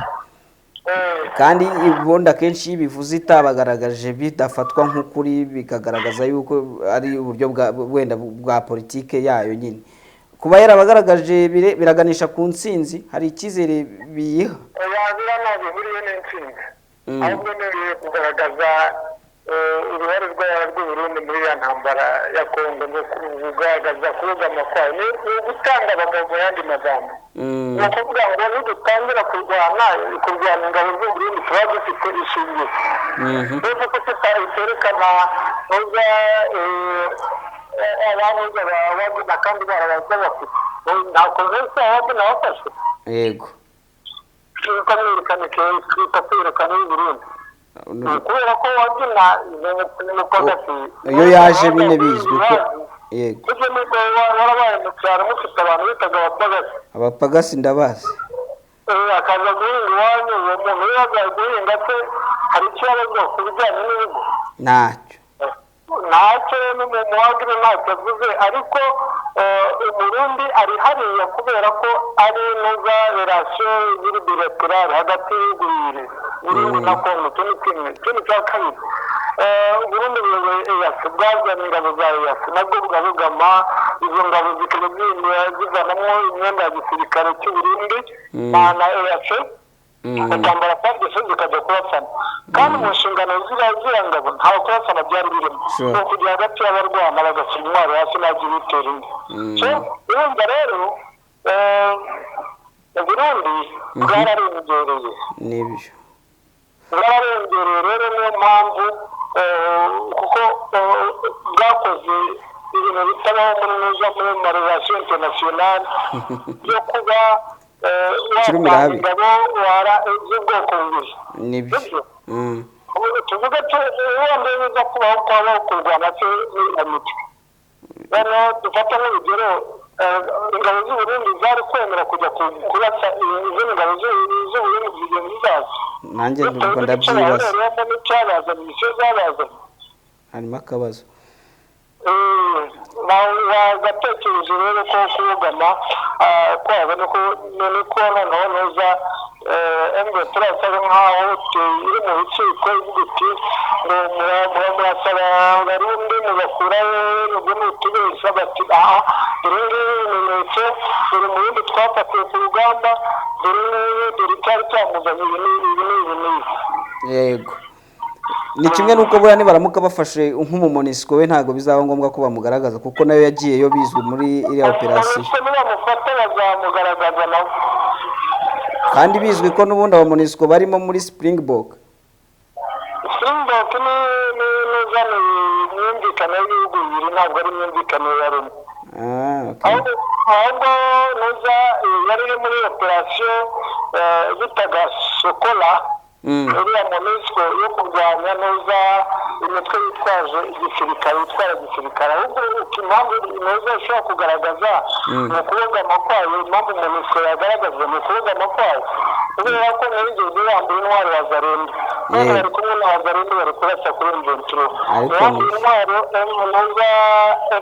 kandi ubundi akenshi iyo ibivuze itabagaragaje bidafatwa nk'ukuri, bikagaragaza yuko ari uburyo bwa wenda bwa politike yayo nyine, kuba yarabagaragaje biraganisha ku ntsinzi? Hari icyizere biyiha? Oya, biriya ntabwo bihuriye n'intsinzi, ahubwo ni kugaragaza Uruhare rw'Uburundi muri ya ntambara ya Kongo ni ukugaragaza kubogama kwayo, ni ugutanga abagabo mu yandi magambo. Ni ukuvuga ngo nidutangira kurwana ingabo z'Uburundi tuba dufite ishingiro. Uretse ko tuterekana neza abantu babagina kandi barabaza bafite nta konvensi abagina bafashe. Yego. Twita kwerekana y'Uburundi. Kubera ko wagina umupagasi iyo yaje bine bizwi ko yego. Ibyo nuko warabaye mu cyaro mufite abantu bitaga abapagasi. Abapagasi ndabazi. Akaza guhinga iwanyu, uwo muntu yaza guhinga se hari icyo yabaga ku bijyanye n'urugo? Ntacyo. Ntacyo n'umuhagire ntacyo avuze, ariko Umurundi ari hariya kubera ko ari neza relation ziri bilaterale hagati y'ibihugu bibiri, Burundi na Kongo. Icyo ni kimwe. Ikindi cya kabiri, Burundi buyoboye EAC, bwazanye ingabo za EAC, nabwo bwabugama izo ngabo zikaba zivanamo imyenda ya gisirikare cy'Uburundi na EAC, bakambara kandi zikajya kubasana. Kandi mu nshingano ziriya ngabo nta kubasana byari birimo, ni ukujya hagati y'abarwana bagashyira intwaro hasi ntabyo bitera indi. So urumva rero Burundi bwararengereye. Nibyo. Bwararengereye rero, niyo mpamvu kuko bwakoze ibintu bitabaho muri neza muri marelation internationale yo kuba Kirumirahabi. ingabo wara z'ubwoko bubiri. Nibyo. Tuvuge wenda biza kubaho kwabaho kurwana se n'imitwe. Noneho dufate nk'urugero, ingabo z'Uburundi zari kwemera kujya kurasa izindi ngabo z'Uburundi zigenzi zazo. Nanjye ndumva ndabyibaza. N'icyabazanye, icyo zabazanye. Harimo akabazo. Bagatekereje rero ko kubugama kwabo niko noneho neza M23 isa nkaho iri mu rukiko ivuga iti murasaba Abarundi mubakurayo nubwo mutubeshya, bati aha dore ngibi ibimenyetso, dore mu bindi twafatiwe ku rugamba, dore ngibi, dore icyari cyamuzanye ibi n'ibi ibi n'ibi n'ibi. Yego. Ni kimwe nuko buriya nibaramuka bafashe nk'umumonisiko we ntabwo bizaba ngombwa ko bamugaragaza kuko nayo yagiyeyo bizwi muri iriya operasiyo. Nibamufata bazamugaragaza nawe. Kandi bizwi ko n'ubundi abamonisiko barimo muri Springbok. Springbok ni imyumvikano y'ibihugu bibiri, ntabwo ari imyumvikano ya rumwe. Ahubwo nuza yari iri muri operasiyo bitaga Sokola, iriya MONUSCO yo kurwanya neza imitwe yitwaje igisirikare, itwara igisirikare. Ahubwo impamvu neza ishobora kugaragaza ni ukubogama kwayo, impamvu MONUSCO yagaragaza ni ukubogama kwayo, kubera ko ntiyigeze yambura intwaro ya Zarundi. None bari kumwe na Zarundi bari kurasa kuri M23. Yambuye intwaro neza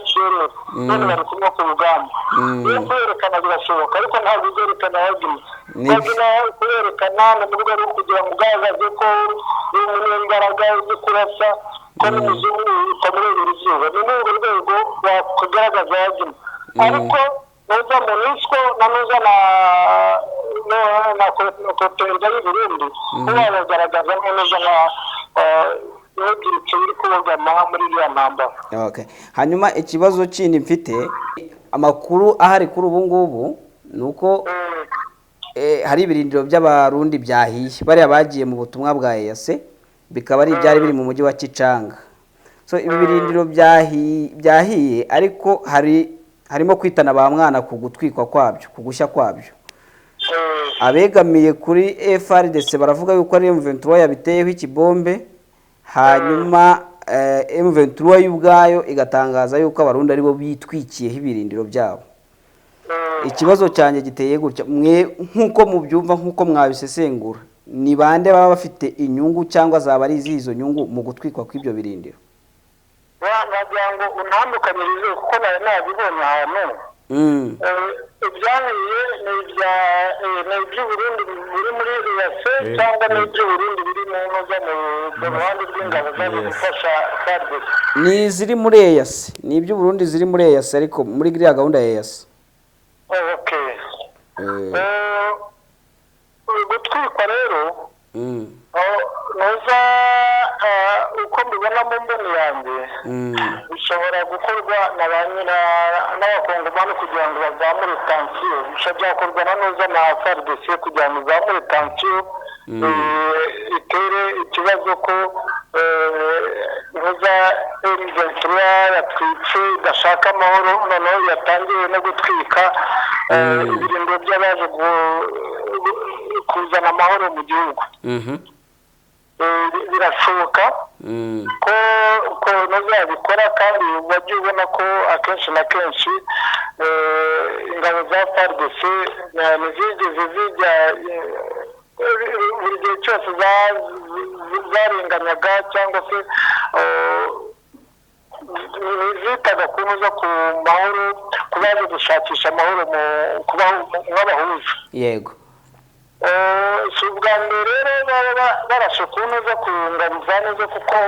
FDLR, none bari kumwe ku rugamba. Iyo kwerekana birashoboka, ariko ntabwo uzerekana Wagner. Wagner kuyerekana ni mu rwego rwo kugira ngo ugaragaze ko uri umunyembaraga uzi kurasa, ko n'umuzungu utamurebera izuba. Ni muri urwo rwego wakugaragaza Wagner. Ariko nuza MONUSCO na nuza na kopereza y'u Burundi bagaragaza neza nka n'urubyiruko ruri kubogama muri iriya ntambara. Okay. Hanyuma ikibazo kindi mfite, amakuru ahari kuri ubu ngubu ni uko hari ibirindiro by'Abarundi byahiye, bariya bagiye mu butumwa bwa EAC, bikaba ari ibyari biri mu mujyi wa Kicanga. So ibi birindiro byahiye, ariko harimo kwitana ba mwana ku gutwikwa kwabyo, ku gushya kwabyo. Abegamiye kuri FARDC baravuga yuko ari M23 yabiteyeho ikibombe, hanyuma M23 y'ubwayo igatangaza yuko Abarundi aribo bitwikiyeho ibirindiro byabo. Ikibazo cyanjye giteye gutya, mwe nkuko mubyumva, nkuko mwabisesengura, ni bande baba bafite inyungu cyangwa zaba ari izo nyungu mu gutwikwa kw'ibyo birindiro? Nagira ngo untandukanyirize kuko nari nabibonye ahantu. Ibyahiye ni iby'Uburundi biri muri EAC cyangwa ni iby'Uburundi biri mu ntuza mu ruhande rw'ingabo zaje gufasha FARDC? Ni iziri muri EAC, ni iby'Uburundi ziri muri EAC, ariko muri iriya gahunda ya EAC. Okay. Gutwikwa rero nuza uko mbibona mbibona mu mboni yanjye, bishobora gukorwa na ba n'abakongomani kugira ngo bazamure tension. Bishobora byakorwa na nuza na FARDC kugira ngo izamure tension, itere ikibazo ko ntuza M23 yatwitse, idashaka amahoro, noneho yatangiye no gutwika ibirindiro by'abaje kuzana amahoro mu gihugu. Birashoboka ko ntazabikora, kandi wajya ubona ko akenshi na kenshi ingabo za FARDC ntizigeze zijya, buri gihe cyose zarenganyaga cyangwa se zitaga ku ntuza, ku mahoro, ku baje gushakisha amahoro, mu kubaho nk'abahuza. Si ubwa mbere rero baba barashe ku ntuza, ku ngabo za neza, kuko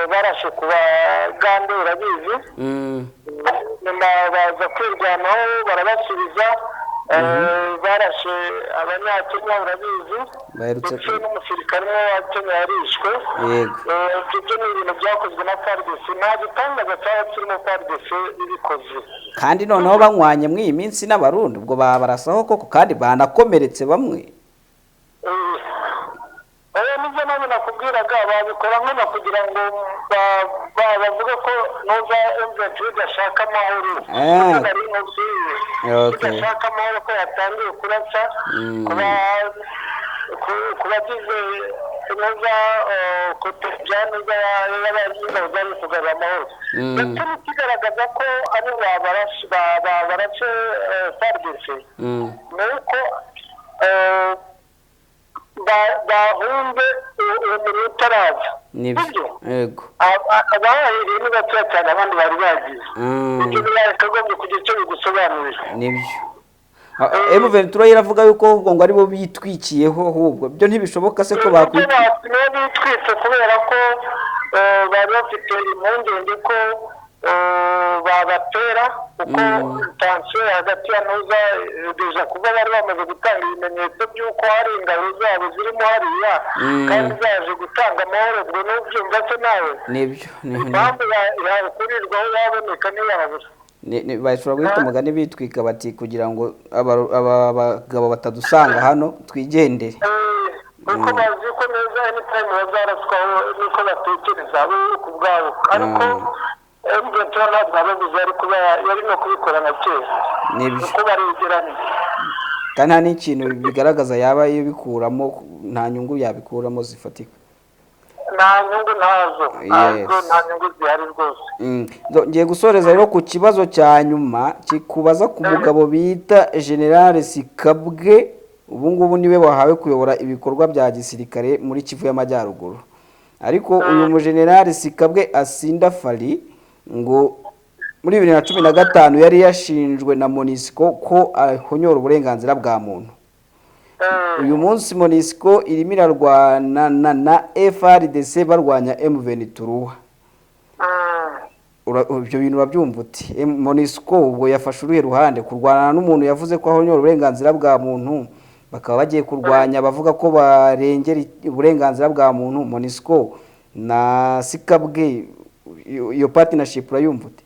barashe ku Bagande, urabizi. Nyuma baza kwirwanaho, barabasubiza. Barashe Abanyakenya, urabizi. Baherutse ndetse n'umusirikare umwe wa Kenya yarishwe. Ibyo byo ni ibintu byakozwe na FARDC, nta gitangaza cyaba kirimo FARDC ibikoze. Kandi noneho banywanye muri iyi minsi n'Abarundi, ubwo babarasaho koko, kandi banakomeretse bamwe. Nibyo nanjye nakubwiraga, babikora nkana kugira ngo bavuge ko nuza M23 idashaka amahoro. Nibyo nari nkubwiye. Idashaka amahoro, ko yatangiye kurasa ku bagize nuza kote bya nuza y'ingabo zaje kugarura amahoro. Ndetse n'ikigaragaza ko ari babarashe FARDC ni uko bahunze uwo muriro utaraza. Nibyo. Sibyo? Yego. Abahahereye ni batoya cyane, abandi bari bagiye. Ibyo byakagombye kugira icyo bigusobanurira. Nibyo. M23 iravuga yuko ahubwo ngo aribo bitwikiyeho, ahubwo byo ntibishoboka se ko bakwitwika? Nibo bitwitse kubera ko bari bafite impungenge ko babatera, kuko tension hagati ya ntuza déjà kuba bari bamaze gutanga ibimenyetso by'uko hari ingabo zabo zirimo hariya kandi zaje gutanga amahoro. Ubwo n'ubyumva se nawe? Nibyo. Impamvu yakurirwaho yaboneka ntiyabura. Bashobora guhita umugani bitwika bati kugira ngo aba bagabo batadusanga hano, twigendere. Kuko bazi ko neza anytime bazaraswaho, niko batekereza bo ku bwabo, ariko M23 ntabwo yababuze, yari kuba yari no kubikora na kera. Nibyo. Kuko baregeranye. Kandi nta n'ikintu bigaragaza yaba ibikuramo, nta nyungu yabikuramo zifatika. Nta nyungu, ntazo, ntazo, nta nyungu zihari rwose. Ngiye gusoreza rero ku kibazo cya nyuma kikubaza ku mugabo bita General Sikabwe. Ubu ngubu niwe wahawe kuyobora ibikorwa bya gisirikare muri Kivu y'Amajyaruguru, ariko uyu mujenerali Sikabwe Asinda Fali ngo muri 2015 yari yashinjwe na MONUSCO ko ahonyora uburenganzira bwa muntu. Uyu munsi MONUSCO irimo irarwana na FARDC, barwanya M23. Ibyo bintu urabyumva uti? MONUSCO ubwo yafashe uruhe ruhande? Kurwana n'umuntu yavuze ko ahonyora uburenganzira bwa muntu, bakaba bagiye kurwanya bavuga ko barengera uburenganzira bwa muntu, MONUSCO na Sikabwe, iyo partnership urayumva ute?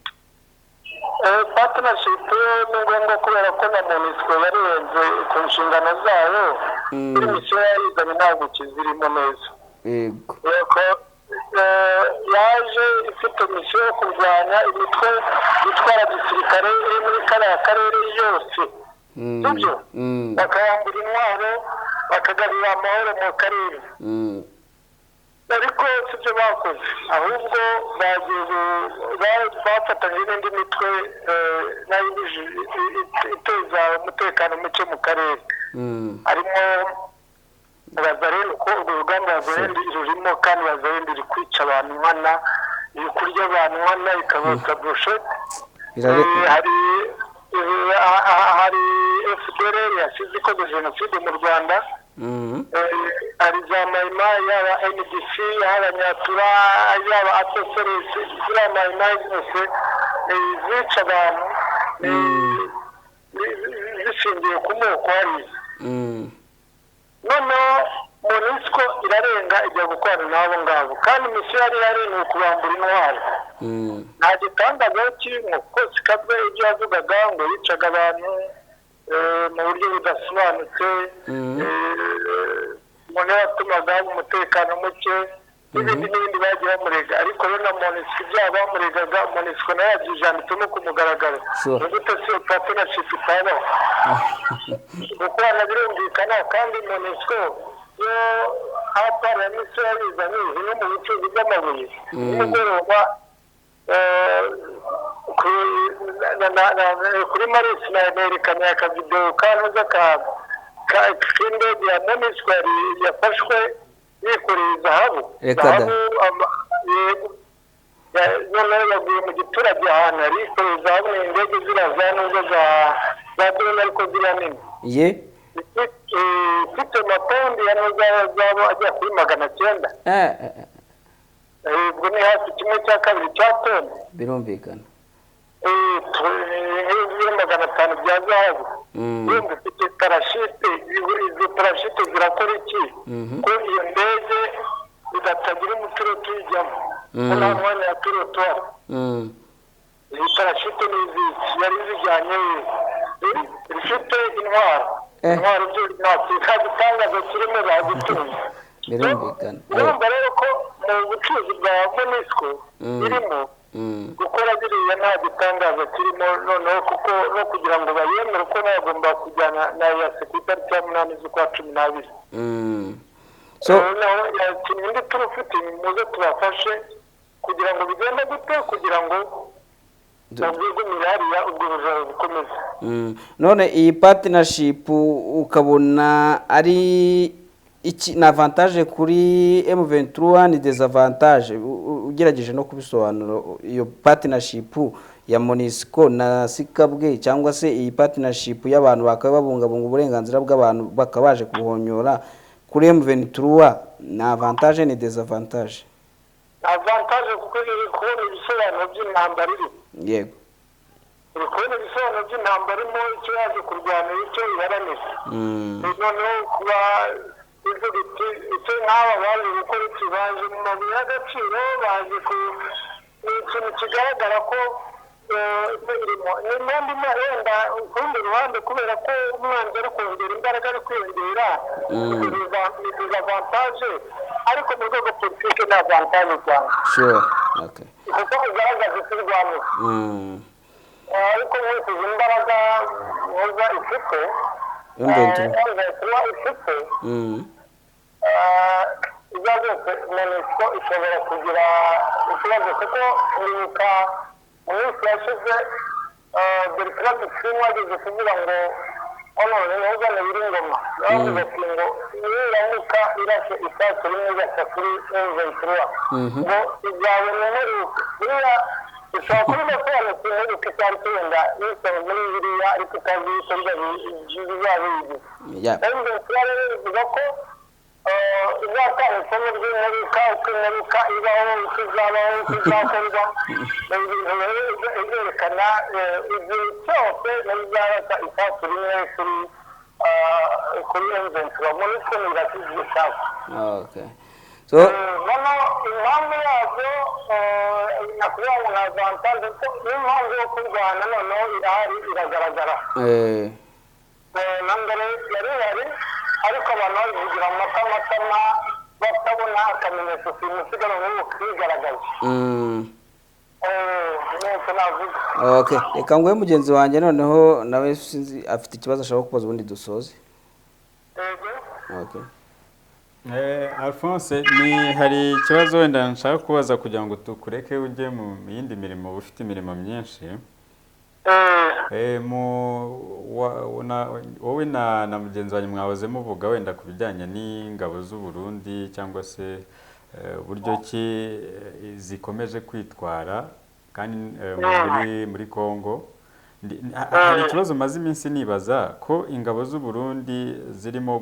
Partnership ni ngombwa kubera ko na MONUSCO yarenze ku nshingano zayo. Kuri misiyo yarizanye ntabwo kizirimo neza. Yego, yaje ifite misiyo yo kurwanya imitwe itwara gisirikare iri muri kariya karere yose, sibyo? Bakayambura intwaro, bakagarura amahoro mu karere. Ariko sibyo bakoze, ahubwo bagiye bafatanyije n'indi mitwe nayo iteza umutekano muke mu karere, harimo Wazalendo, ko urwo rugamba Wazalendo rurimo, kandi Wazalendo iri kwica abantu nkana, iri kurya abantu nkana, ikabotsa burushete. Hari FDLR yasize ikoze jenoside mu Rwanda. Hari za Mayimayi, yaba NDC, yaba Nyatura, yaba APCRS, ziriya Mayimayi zose zica abantu zishingiye ku moko hariya. Noneho MONUSCO irarenga ijya gukorana n'abo ngabo, kandi misiyo yari ihari ni ukubambura intwaro. Nta gitangaza kirimo, kuko Sikabwe ibyo yavugaga ngo yicaga abantu mu buryo budasobanutse, umuntu yatumaga umutekano muke n'ibindi n'ibindi bagiye bamurega. Ariko rero na MONUSCO ibyaha bamuregaga, MONUSCO nayo yabyijanditsemo ku mugaragaro. Ni gute se partnership itabaho? Gukorana birumvikana, kandi MONUSCO yo hatari ya misiyo yabizanye zimwe mu bucuruzi bw'amabuye. Nimugoroba kuri Marisi nerekanye akavidewo kanoza k'indege ya MONUSCO yafashwe yikoreye zahabu. Zahabu noneho yaguye mu giturage ahantu yari yikoreye zahabu. Ni indege ziriya za nuza za drone, ariko ziriya nini ifite amapawundi ya nuza zabo agera kuri 900. Ubwo ni hafi 1/2 cya toni. Birumvikana. Nk'ibiro 500 bya zahabu. Yumva ifite parashite, izo parashite zirakora iki ko iyo ndege idatagira umupilote uyijyamo, ko nta mwanya ya pilote uhari? Iyi parashite ni iziki yari zijyanye ifite intwaro? Intwaro byo nta gitangaza kirimo, bagitunze. Birumvikana. Urumva rero ko mu bucuruzi bwa MONUSCO irimo gukora biriya nta gitangaza kirimo. Noneho kuko no kugira ngo bayemere ko bagomba kujyana na EAC ku itariki ya 8 z'ukwa 12. Noneho yakinnye indi turufite, muze tubafashe kugira ngo bigende gute, kugira ngo babwigumire hariya, ubwo bujura bukomeze. None iyi partnership ukabona ari iki? Ni avantage kuri M23, ni désavantage? Ugerageje no kubisobanura, iyo partnership ya MONUSCO na Sikabwe, cyangwa se iyi partnership y'abantu bakaba babungabunga uburenganzira bw'abantu bakaba baje kubuhonyora, kuri M23 ni avantage, ni désavantage? Avantage, kuko iri kubona ibisobanuro by'intambara iri iri kubona ibisobanuro by'intambara irimo, icyo yaje kurwanira, icyo iharanira. Noneho kuba ivuga iti icyo nk'aba baje gukora iki, baje mu mabuye y'agaciro, baje ku ni ikintu kigaragara ko irimo ni n'undi wenda ku rundi ruhande, kubera ko umwanzi ari kongera imbaraga, ari kwiyongera, ni désavantage, ariko mu rwego politiki ni avantage cyane, kuko ugaragaza icyo urwanira. Ariko nkurikije imbaraga ntuza ifite, M23. M23 ifite, ibyo byose MONUSCO ishobora kugira ikibazo, kuko ndibuka mu minsi yashize Bertrand Bisimwa ageze kuvuga ngo hano ntuzane Willy Ngoma, yavuze ati ngo niramuka irashe isasu rimwe igasa kuri M23, ngo izabona imperuka. Buriya ishobora kuba idasobanutse imperuka icyo ari cyo, wenda yisoma muri biriya ariko itazi ibikorwa bizaba bigize. M23 rero bivuga ko izatanga isomo ry'imperuka, uko imperuka ibaho, uko izabaho, uko izakorwa. Ni ibintu rero izerekana igihe cyose izarasa isasu rimwe kuri M23 muri cumi irasize isasu. So Noneho impamvu yabyo nakubwira ngo nta avantage, kuko n'impamvu yo kurwana noneho irahari, iragaragara. Na mbere yari ihari, ariko abantu babivugira mu matamatama batabona akamenyetso simusigara, nk'ubu kigaragaje. Ntacyo navuga. Okay, reka nguhe mugenzi wanjye noneho nawe, sinzi afite ikibazo ashaka kubaza, ubundi dusoze. Yego. Okay. Alphonse, ni hari ikibazo wenda nshaka kubaza kugira ngo tukureke ujye mu yindi mirimo, ufite imirimo myinshi. Wowe na mugenzi wanjye mwahoze muvuga wenda ku bijyanye n'ingabo z'u Burundi, cyangwa se uburyo ki zikomeje kwitwara kandi muri Congo. Hari ikibazo maze iminsi nibaza, ko ingabo z'u Burundi zirimo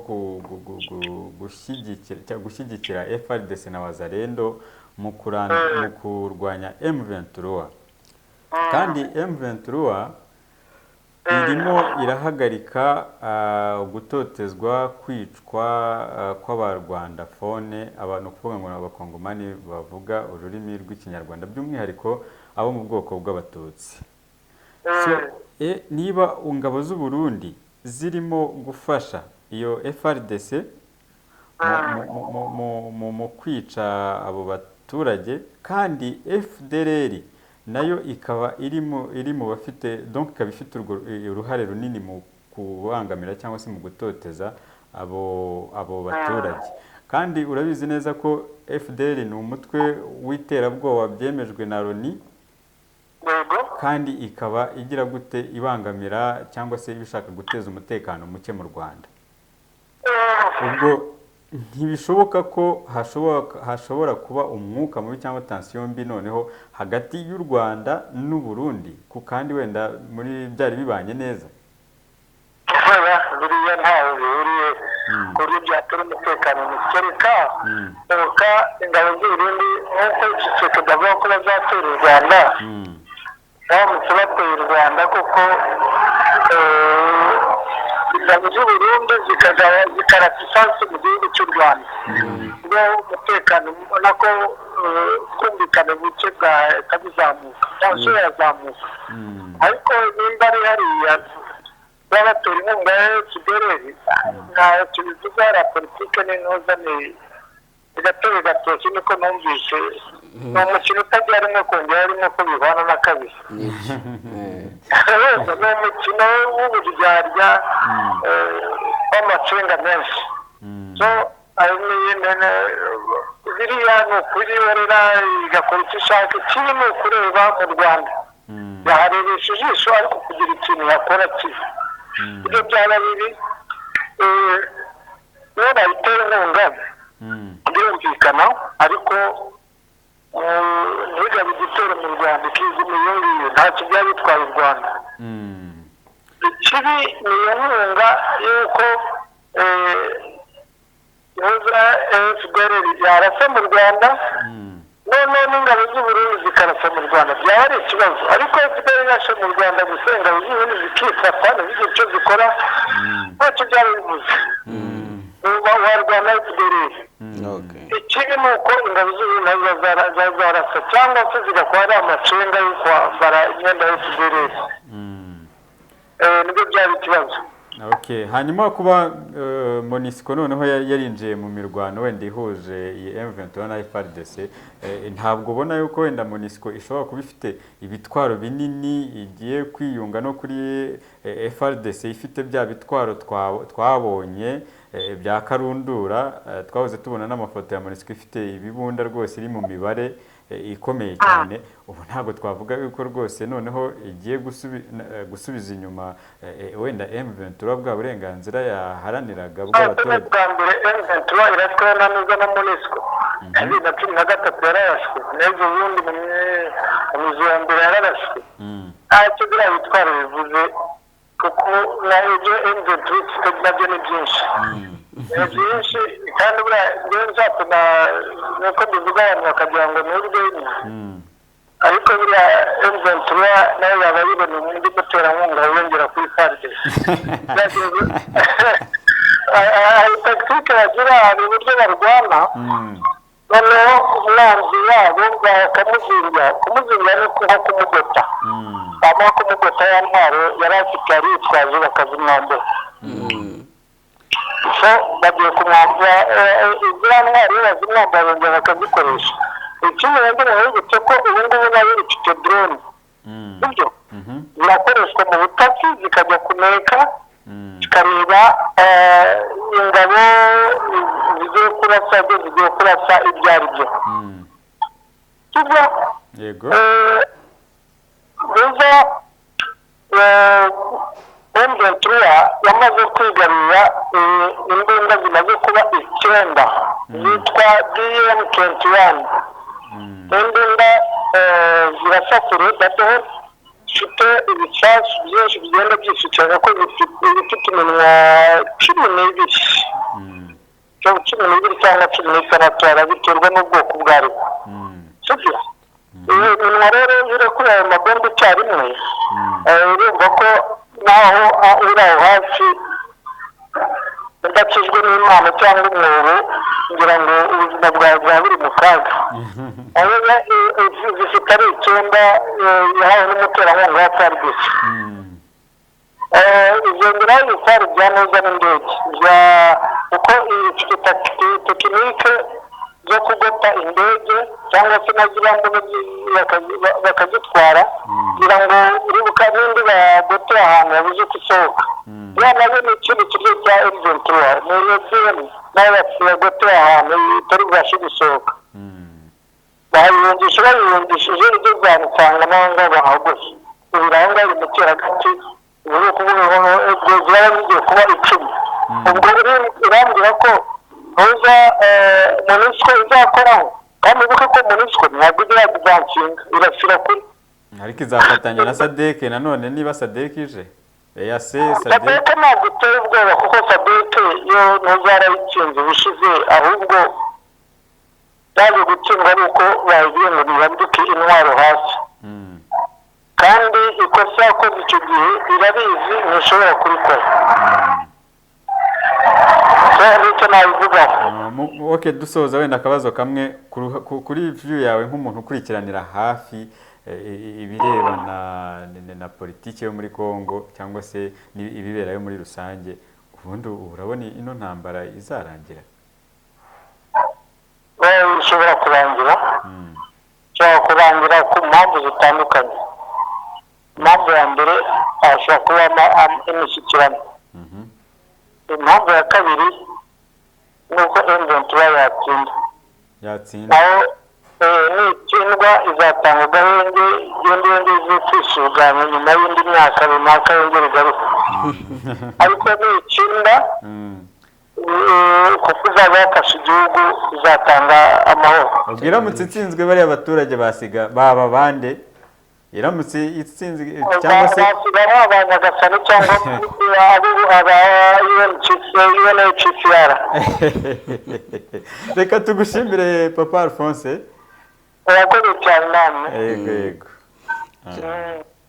gushyigikira cyangwa gushyigikira FARDC na Wazalendo mu kurwanya M23, kandi M23 Irimo irahagarika gutotezwa, kwicwa kw'abarwandafone, abantu kuvuga ngo ni abakongomani bavuga ururimi rw'Ikinyarwanda, by'umwihariko abo mu bwoko bw'Abatutsi. So, niba ingabo z'u Burundi zirimo gufasha iyo FARDC mu kwica abo baturage, kandi FDLR nayo ikaba iri mu bafite, donc ikaba ifite urwo uruhare runini mu kubangamira cyangwa se mu gutoteza abo baturage, kandi urabizi neza ko FDLR ni umutwe w'iterabwoba byemejwe na Loni, kandi ikaba igira gute, ibangamira cyangwa se ibishaka guteza umutekano muke mu Rwanda, ubwo ntibishoboka ko hashobora kuba umwuka mubi cyangwa tension mbi noneho hagati y'u Rwanda n'u Burundi, ku kandi wenda muri byari bibanye neza? Kubera biriya ntaho bihuriye ku buryo byatera umutekano muke, kereka reka ingabo z'Uburundi, nk'uko Tshisekedi avuga ko bazatera u Rwanda, baramutse bateye u Rwanda kuko ingabo z'Uburundi zikarasa isasu mu gihugu cy'u Rwanda, ubwo umutekano ubona ko ubwumvikane buke bwahita buzamuka, tension yazamuka. Ariko nimba ari hariya baba batera inkunga ya FDLR, ntaho tubivuga. Hariya politike n'intuza ni gatebe gatoki, niko numvise, ni umukino utagira rimwe kongera rimwe ko bihwana na kabiri. Nibyo. Ni umukino w'uburyarya, w'amacenga menshi. So ayo biriya ni ukuyihorera igakora icyo ishaka. Ikibi ni ukureba mu Rwanda, yaharebesha ijisho, ariko kugira ikintu yakora kibi, ibyo byaba bibi. Niyo bayitera inkunga birumvikana, ariko ntigabe igitero mu Rwanda, ikizima iyo ngiyo ntacyo byaba bitwaye u Rwanda. Ikibi ni iyo nkunga y'uko ihuza FDLR yarasa mu Rwanda, noneho n'ingabo z'Uburundi zikarasa mu Rwanda, byaba ari ikibazo. Ariko FDLR irashe mu Rwanda gusa, ingabo z'Uburundi zikifata ntizigire icyo zikora, ntacyo byaba bivuze, warwana FDLR. Ikibi ni uko ingabo z'Uburundi nazo zarasa cyangwa se zigakora ari amacenga yo kwambara imyenda ya FDLR, nibyo byaba ikibazo. Okay, hanyuma kuba MONUSCO noneho yarinjiye mu mirwano wenda ihuje iyi M23 na FARDC, ntabwo ubona yuko wenda MONUSCO ishobora kuba ifite ibitwaro binini igiye kwiyunga no kuri FARDC, ifite bya bitwaro twabonye bya karundura? Twahoze tubona n'amafoto ya MONUSCO ifite ibibunda rwose iri mu mibare ikomeye cyane. Ubu ntabwo twavuga yuko rwose noneho igiye gusubiza inyuma wenda M23 bwa burenganzira yaharaniraga bw'abaturage? Bwa mbere M23 iraswe na neza na MONUSCO, 2013 yararashwe, n'ejo bundi mu mizi ya mbere yararashwe. Ntacyo biriya bitwaro bivuze, kuko nayo ibyo M23 ifite nabyo ni byinshi, ni byinshi. Kandi buriya njyewe nshatse na nuko mbivuga abantu bakagira ngo ni urwenya, ariko buriya M23 nayo yaba yiboneye undi muterankunga wiyongera kuri FARDC. Hari tactique bagira, hari uburyo barwana, noneho umwanzi wabo bakamuzinga. Kumuzinga ni nko kumugota, bamara kumugota, ya ntwaro yari afite, yari yitwaje, bakazimwambura. So bagiye kumwambura ziriya ntwaro, iyo bazimwambura bongera bakazikoresha. Ikindi nabwo nabibutse ko ubu ngubu nayo ifite drone, sibyo? Zirakoreshwa mu butasi, zikajya kuneka, zikareba ingabo zigiye kurasa, ibyo zigiye kurasa ibyo ari byo, sibyo? Yego. Biza M23 yamaze kwigarurira imbunda zimaze kuba icyenda zitwa BM21, imbunda zirasa kure gato, zifite ibisasu byinshi bigenda byisukiranya, ko ibifite iminwa 12, 12 cyangwa 16, biterwa n'ubwoko ubwo aribwo, sibyo? Iyo minwa rero iyo iri kuri ayo mabombe icyarimwe, urumva ko Naho uri aho hafi udakijwe n'Imana cyangwa umwobo, ngira ngo ubuzima bwawe bwaba buri mu kaga. Aho zifite ari 9, yahawe n'umuterankunga wa FARDC. Izongeraho ibifaru bya neza n'indege bya uko ifite tekinike zo kugota indege cyangwa se na ziriya mbunda bakazitwara, kugira ngo uribuka n'indi bagotera ahantu yabuze uko isohoka. Ya nayo ni ikindi kiryo cya M23, ni FDN nayo bagotera ahantu itari bubashe gusohoka. Bayiyumvisha, bayiyumvishije igeze ahantu usanga naho ngaho bahagose. Ubu aho ngaho iri mu cyeragati, ubu ni ukuvuga ngo ubwo ziraba zigiye kuba 10. Ubwo urambwira ko ntuza MONUSCO izakoraho, kandi wibuke ko MONUSCO ntabwo ijya yadivansinga, irasira kuri Ariko izafatanya na SADC nanone niba SADC ije, EAC, SADC. SADC ntabwo iteye ubwoba, kuko SADC yo ntuzarayitsinze ubushize, ahubwo yaje gutsindwa ari uko bagiye ngo ntibambike intwaro hasi. Kandi ikosa yakoze icyo gihe irabizi, ntishobora kurikora. So nicyo nabivugaho. Okay, dusoza wenda akabazo kamwe kuri view yawe nk'umuntu ukurikiranira hafi ibirebana na politiki yo muri Congo cyangwa se ibiberayo muri rusange, ubundi urabona ino ntambara izarangira? Ishobora kurangira, ishobora kurangira ku mpamvu zitandukanye. Impamvu ya mbere, hashobora kuba imishyikirano. Impamvu ya kabiri ni uko M23 yatsinda. Yatsinda. Naho nitsindwa izatanga agahenge, igende yongere ize kwisuganya nyuma y'indi myaka runaka, yongere igaruke. Ariko nitsinda, kuko izaba yafashe igihugu, izatanga amahoro. Ubwo iramutse itsinzwe, bariya baturage basiga baba bande iramutse itsinzwe cyangwa se Basiga ari abanyagasani cyangwa aba UNHCR. Reka tugushimire, Papa Alphonse. Urakoze cyane namwe. Yego.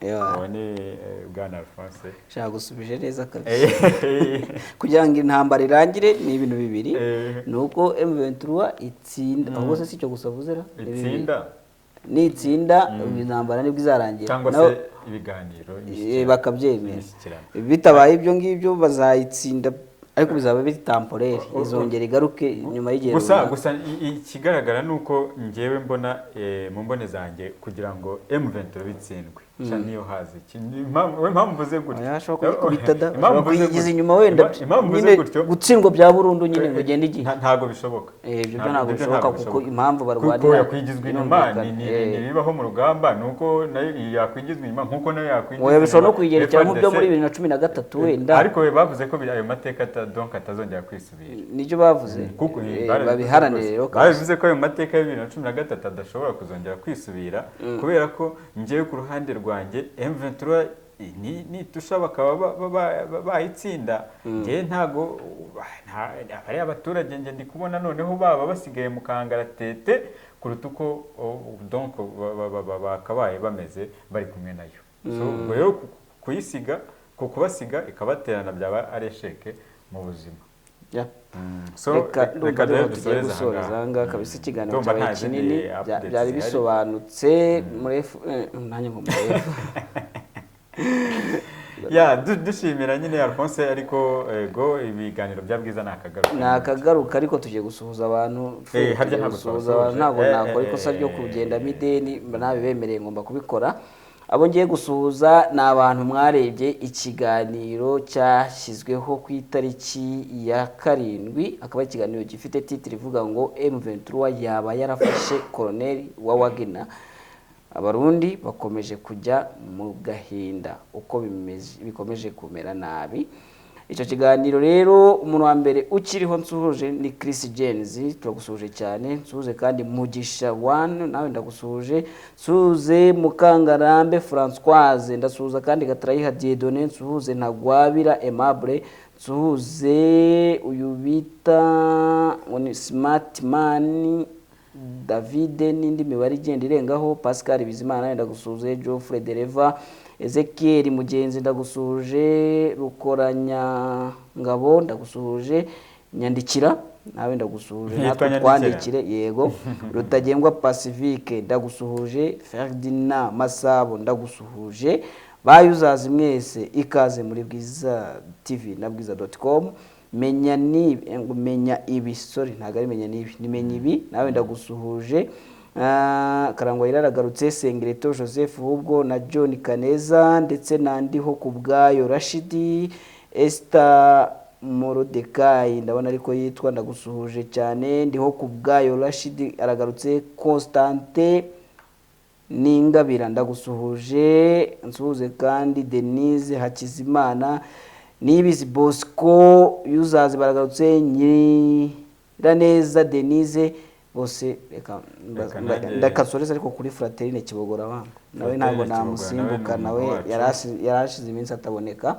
Yeah. Uwo ni Bwana Alphonse. Shaka gusubije neza kabisa. Kugira ngo intambara irangire ni ibintu bibiri: ni uko M23 itsinda, ahubwo se si icyo gusa avuze ra? Ni bibiri. Itsinda. Nitsinda, intambara nibwo izarangira. Cyangwa se ibiganiro, bakabyemera. Imishyikirano. Bitabaye ibyo ngibyo, bazayitsinda ariko bizaba biri temporaire, izongera igaruke nyuma y'igihe Gusa runaka. gusa ikigaragara ni uko njyewe mbona, mu mbone zanjye, kugira ngo M23 bitsindwe sha niyo hazi we impamvu mvuze gutyo. Oya, ashobora kuyikubita da, Impamvu ashobora mvuze kuyigiza gutyo. inyuma wenda. Impamvu mvuze Nyine gutyo, gutsindwa bya burundu nyine ngo ugende igihe. Ntabwo bishoboka. Ibyo byo ntabwo Ibyo bishoboka, kuko bishoboka. impamvu Kuko barwanira yakwigizwa inyuma birumvikana. ni ibibaho mu rugamba, ni uko nayo yakwigizwa inyuma nk'uko nayo yakwigizwa Oya, bishobora no inyuma kuyigerekera nk'ubyo FARDC. muri 2013 wenda. Ariko we bavuze ko ayo mateka donc atazongera kwisubira. Nicyo bavuze. Kuko Babiharanire rero kabisa. Babivuze ko ayo mateka ya 2013 adashobora kuzongera kwisubira, kubera ko njyewe ku ruhande rwanjye M23 nitusha bakaba bayitsinda, njyewe ntago bariya abaturage njye ndi kubona noneho baba basigaye mu kangaratete kuruta uko donc bakabaye bameze bari kumwe nayo. So ubwo rero kuyisiga, kubasiga ikabaterana byaba ari échec mu buzima. So Reka ndumva reka rero rero tugiye dusoreze gusoreza ahangaha. aha ngaha kabisa. Ikiganiro Ndumva cyabaye nta zindi kinini, updates byari zihari. bisobanutse. Murefu, nanjye ngo murefu. Ya, dushimira nyine Alphonse, ariko ego ibiganiro bya Bwiza ni akagaruka. Ni akagaruka, ariko tugiye gusuhuza abantu. Harya Tugiye ntabwo gusuhuza twabasuhuje. abantu, ntabwo nakora ikosa ryo kugendamo ideni nabibemereye, ngomba kubikora. Abo ngiye gusuhuza ni abantu mwarebye ikiganiro cyashyizweho ku itariki ya 7, akaba ari ikiganiro gifite titre ivuga ngo "M23 yaba yarafashe koloneli wa Wagner, Abarundi bakomeje kujya mu gahinda uko bimeze, bikomeje kumera nabi". Icyo kiganiro rero, umuntu wa mbere ukiriho nsuhuje ni Chris Jens, turagusuhuje cyane. Nsuhuze kandi Mugisha One, nawe ndagusuhuje. Nsuhuze Mukangarambe Françoise, ndasuhuza kandi Gatarayiha Dieudonné, nsuhuze Ntagwabira Aimable, nsuhuze uyu bita ngo ni Smart Man. David n'indi mibare igenda irengaho. Pascal Bizimana ndagusuhuje, Geoffrey Dereva, Ezekiel Mugenzi ndagusuhuje, Rukoranya Ngabo ndagusuhuje, Nyandikira nawe ndagusuhuje, natwe twandikire yego. Rutagengwa Pacifique ndagusuhuje, Ferdinand Masabo ndagusuhuje, bayuzazi mwese ikaze muri Bwiza TV na bwiza.com. Menya ni menya ibi, sorry ntago ari menya nibi, ni menya ibi, nawe ndagusuhuje. Karangwa yaragarutse, Sengereto Joseph Hubwo na John Kaneza ndetse nandiho kubwayo Rashidi, Esther Morodekai ndabona ariko yitwa, ndagusuhuje cyane. Ndiho kubwayo Rashidi aragarutse, Constante Ningabira ndagusuhuje, nsuhuze kandi Denise Hakizimana, Nibizi Bosco yuzazi baragarutse, Nyiraneza Denise, bose reka ndakasoreza ariko kuri Fraterine Kibogora banga nawe ntabwo namusimbuka, nawe yarashize iminsi ataboneka.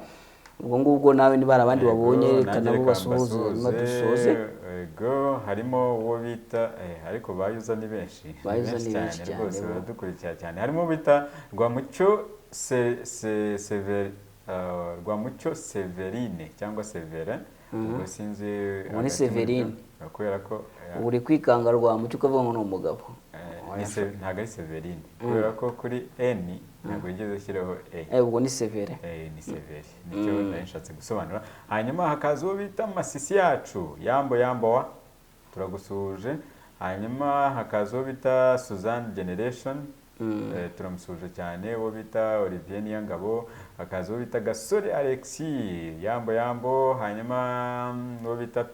Ubwo ngubwo nawe niba hari abandi babonye reka nabo basuhuze hanyuma dusoze. Yego harimo uwo bita ariko bayuza ni benshi cyane rwose baradukurikira cyane. Harimo bita Rwamucyo Rwamucyo Severine cyangwa Severin, ubwo sinzi muri Severine kubera ko uri kwikanga Rwamucyo ukavuga ngo ni umugabo, ntabwo ari Severine kubera ko kuri N ntabwo yigeze ashyiraho E, ubwo ni Severe, ni Severe nicyo nari nshatse gusobanura. Hanyuma hakaza uwo bita Masisi yacu yambo yambo wa turagusuhuje. Hanyuma hakaza uwo bita Suzanne Generation, turamusuhuje cyane. Uwo bita Olivier Niyangabo, hakaza uwo bita Gasore Alexis yambo yambo. Hanyuma uwo bita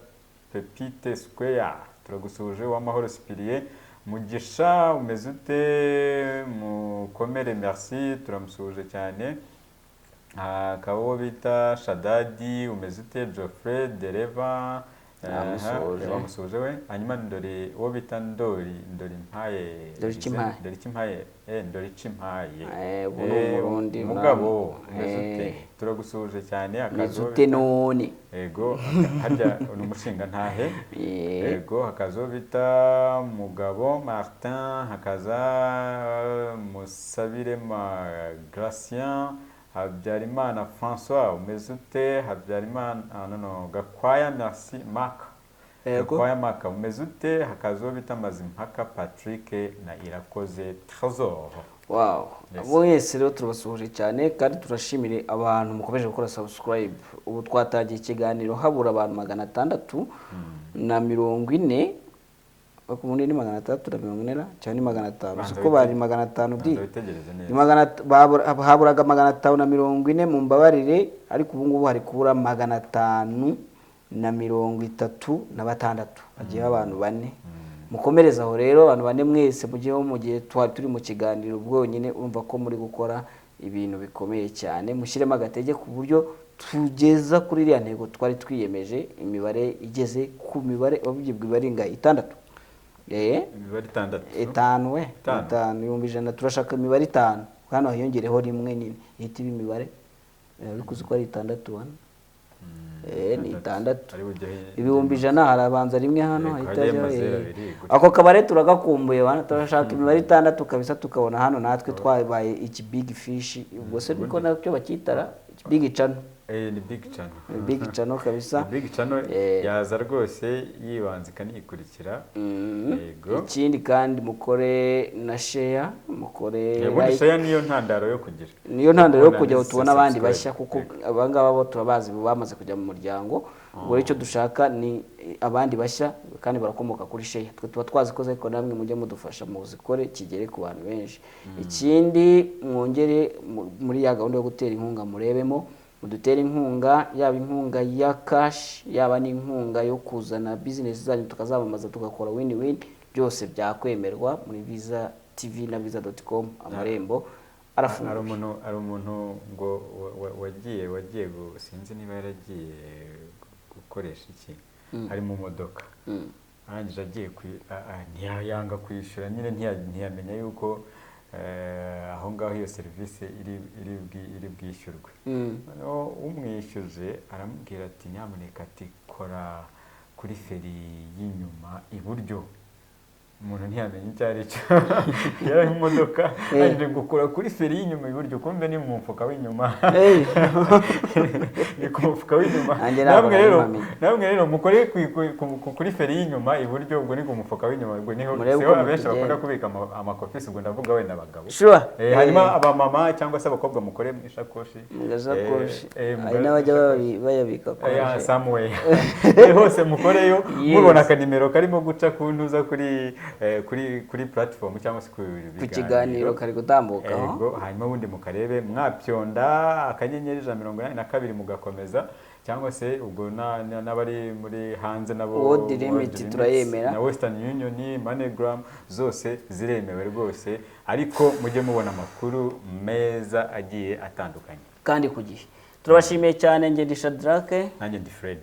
Pepite Square turagusuhuje. Uwamahoro Cyprien Mugisha umeze ute, mukomere merci turamusuhuje cyane. Hakaba uwo bita Shadadi umeze ute, Geoffrey Dereva bamusuhuje we. Hanyuma ndori uwo bita Ndori Mpaye Ndori Chimpaye mugabo umeze ute turagusuhuje cyane. Umeze ute none yego harya ni umushinga ntahe yego. Hakaza uwo bita Mugabo Martin, hakaza Musabirema Gracien, Habyarimana François umeze ute, Habyarimana no Gakwaya merci Mark, Gakwaya Mark umeze ute. Hakaza uwo bita Mazimpaka Patrick na Irakoze Trésor. Wow, mwese rero turabasuhuje cyane kandi turashimire abantu mukomeje gukora subscribe. Ubu twatangiye ikiganiro habura abantu 640, ubundi ni 640 cyangwa ni 500, siko bari 500 di haburaga 540 mu mbabarire, ariko ubu ngubu hari kubura 536, hagiye abantu bane. Mukomereza aho rero abantu bane mwese mugiyeho mu gihe twari turi mu kiganiro bwonyine, urumva ko muri gukora ibintu bikomeye cyane. Mushyiremo agatege ku buryo tugeza kuri iriya ntego twari twiyemeje, imibare igeze ku mibare wabyibwa ibaringa 6 imibare 6 5 we 5 100,000, turashaka imibare 5 hano hiyongereho rimwe nyine ihita iba imibare ariko uzi ko ari 6 hano ni 6 100,000 harabanza rimwe hano hahita ako kabare turagakumbuye bana, turashaka imibare 6 kabisa tukabona hano natwe twabaye iki big fish, ubwo se niko nacyo bakitara big channel. Ni big channel, big channel kabisa, big channel yaza rwose yibanze ikanikurikira. Yego ikindi kandi mukore na share, mukore like, share niyo ntandaro yo kugira, niyo ntandaro yo kujya tubona abandi bashya, kuko abangaba bo turabazi bamaze kujya mu muryango. Ubwo icyo dushaka ni abandi bashya kandi barakomoka kuri share, twe tuba twazikoze ariko namwe mujye mudufasha muzikore kigere ku bantu benshi. Ikindi mwongere muri ya gahunda yo gutera inkunga murebemo mudutere inkunga, yaba inkunga ya cash, yaba n'inkunga yo kuzana business zanyu tukazamamaza tugakora win-win, byose byakwemerwa muri Bwiza TV na bwiza.com. Amarembo arafunguye. Hari umuntu ngo wagiye sinzi niba yaragiye gukoresha iki, ari mu modoka arangije agiye ntiyanga kwishyura nyine, ntiyamenya yuko aho ngaho iyo serivisi iri bwishyurwe. Noneho umwishyuje aramubwira ati nyamuneka ati kora kuri feri y'inyuma iburyo, Umuntu ntiyamenya icyo ari cyo. Yari imodoka aje gukura kuri feri y'inyuma iburyo, kumbe ni mu mufuka w'inyuma. Ni ku mufuka w'inyuma. Nanjye ntabwo Namwe rero, nari mpamenye. namwe rero mukore kuri feri y'inyuma iburyo, ubwo ni ku mufuka w'inyuma, ubwo niho Murebe siho uko abenshi mutugenda. bakunda kubika amakofisi, ubwo ndavuga wenda abagabo. Hanyuma abamama cyangwa se abakobwa mukore mu ishakoshi. Mu gasakoshi. Mu Hari n'abajya gasakoshi. bayabika kwa Somewhere. Hose mukoreyo. Mubona akanimero karimo guca ku ntuza kuri platform cyangwa se ku ku kiganiro kari gutambukaho. Ego, hanyuma ubundi mukarebe mwapyonda *182 mugakomeza, cyangwa se ubwo n'abari muri hanze nabo World Remit World Remit turayemera. na Western Union, MoneyGram, zose ziremewe rwose, ariko mujye mubona amakuru meza agiye atandukanye kandi ku gihe. Turabashimiye cyane. Ngendisha Drake. Nanjye ndi Fred.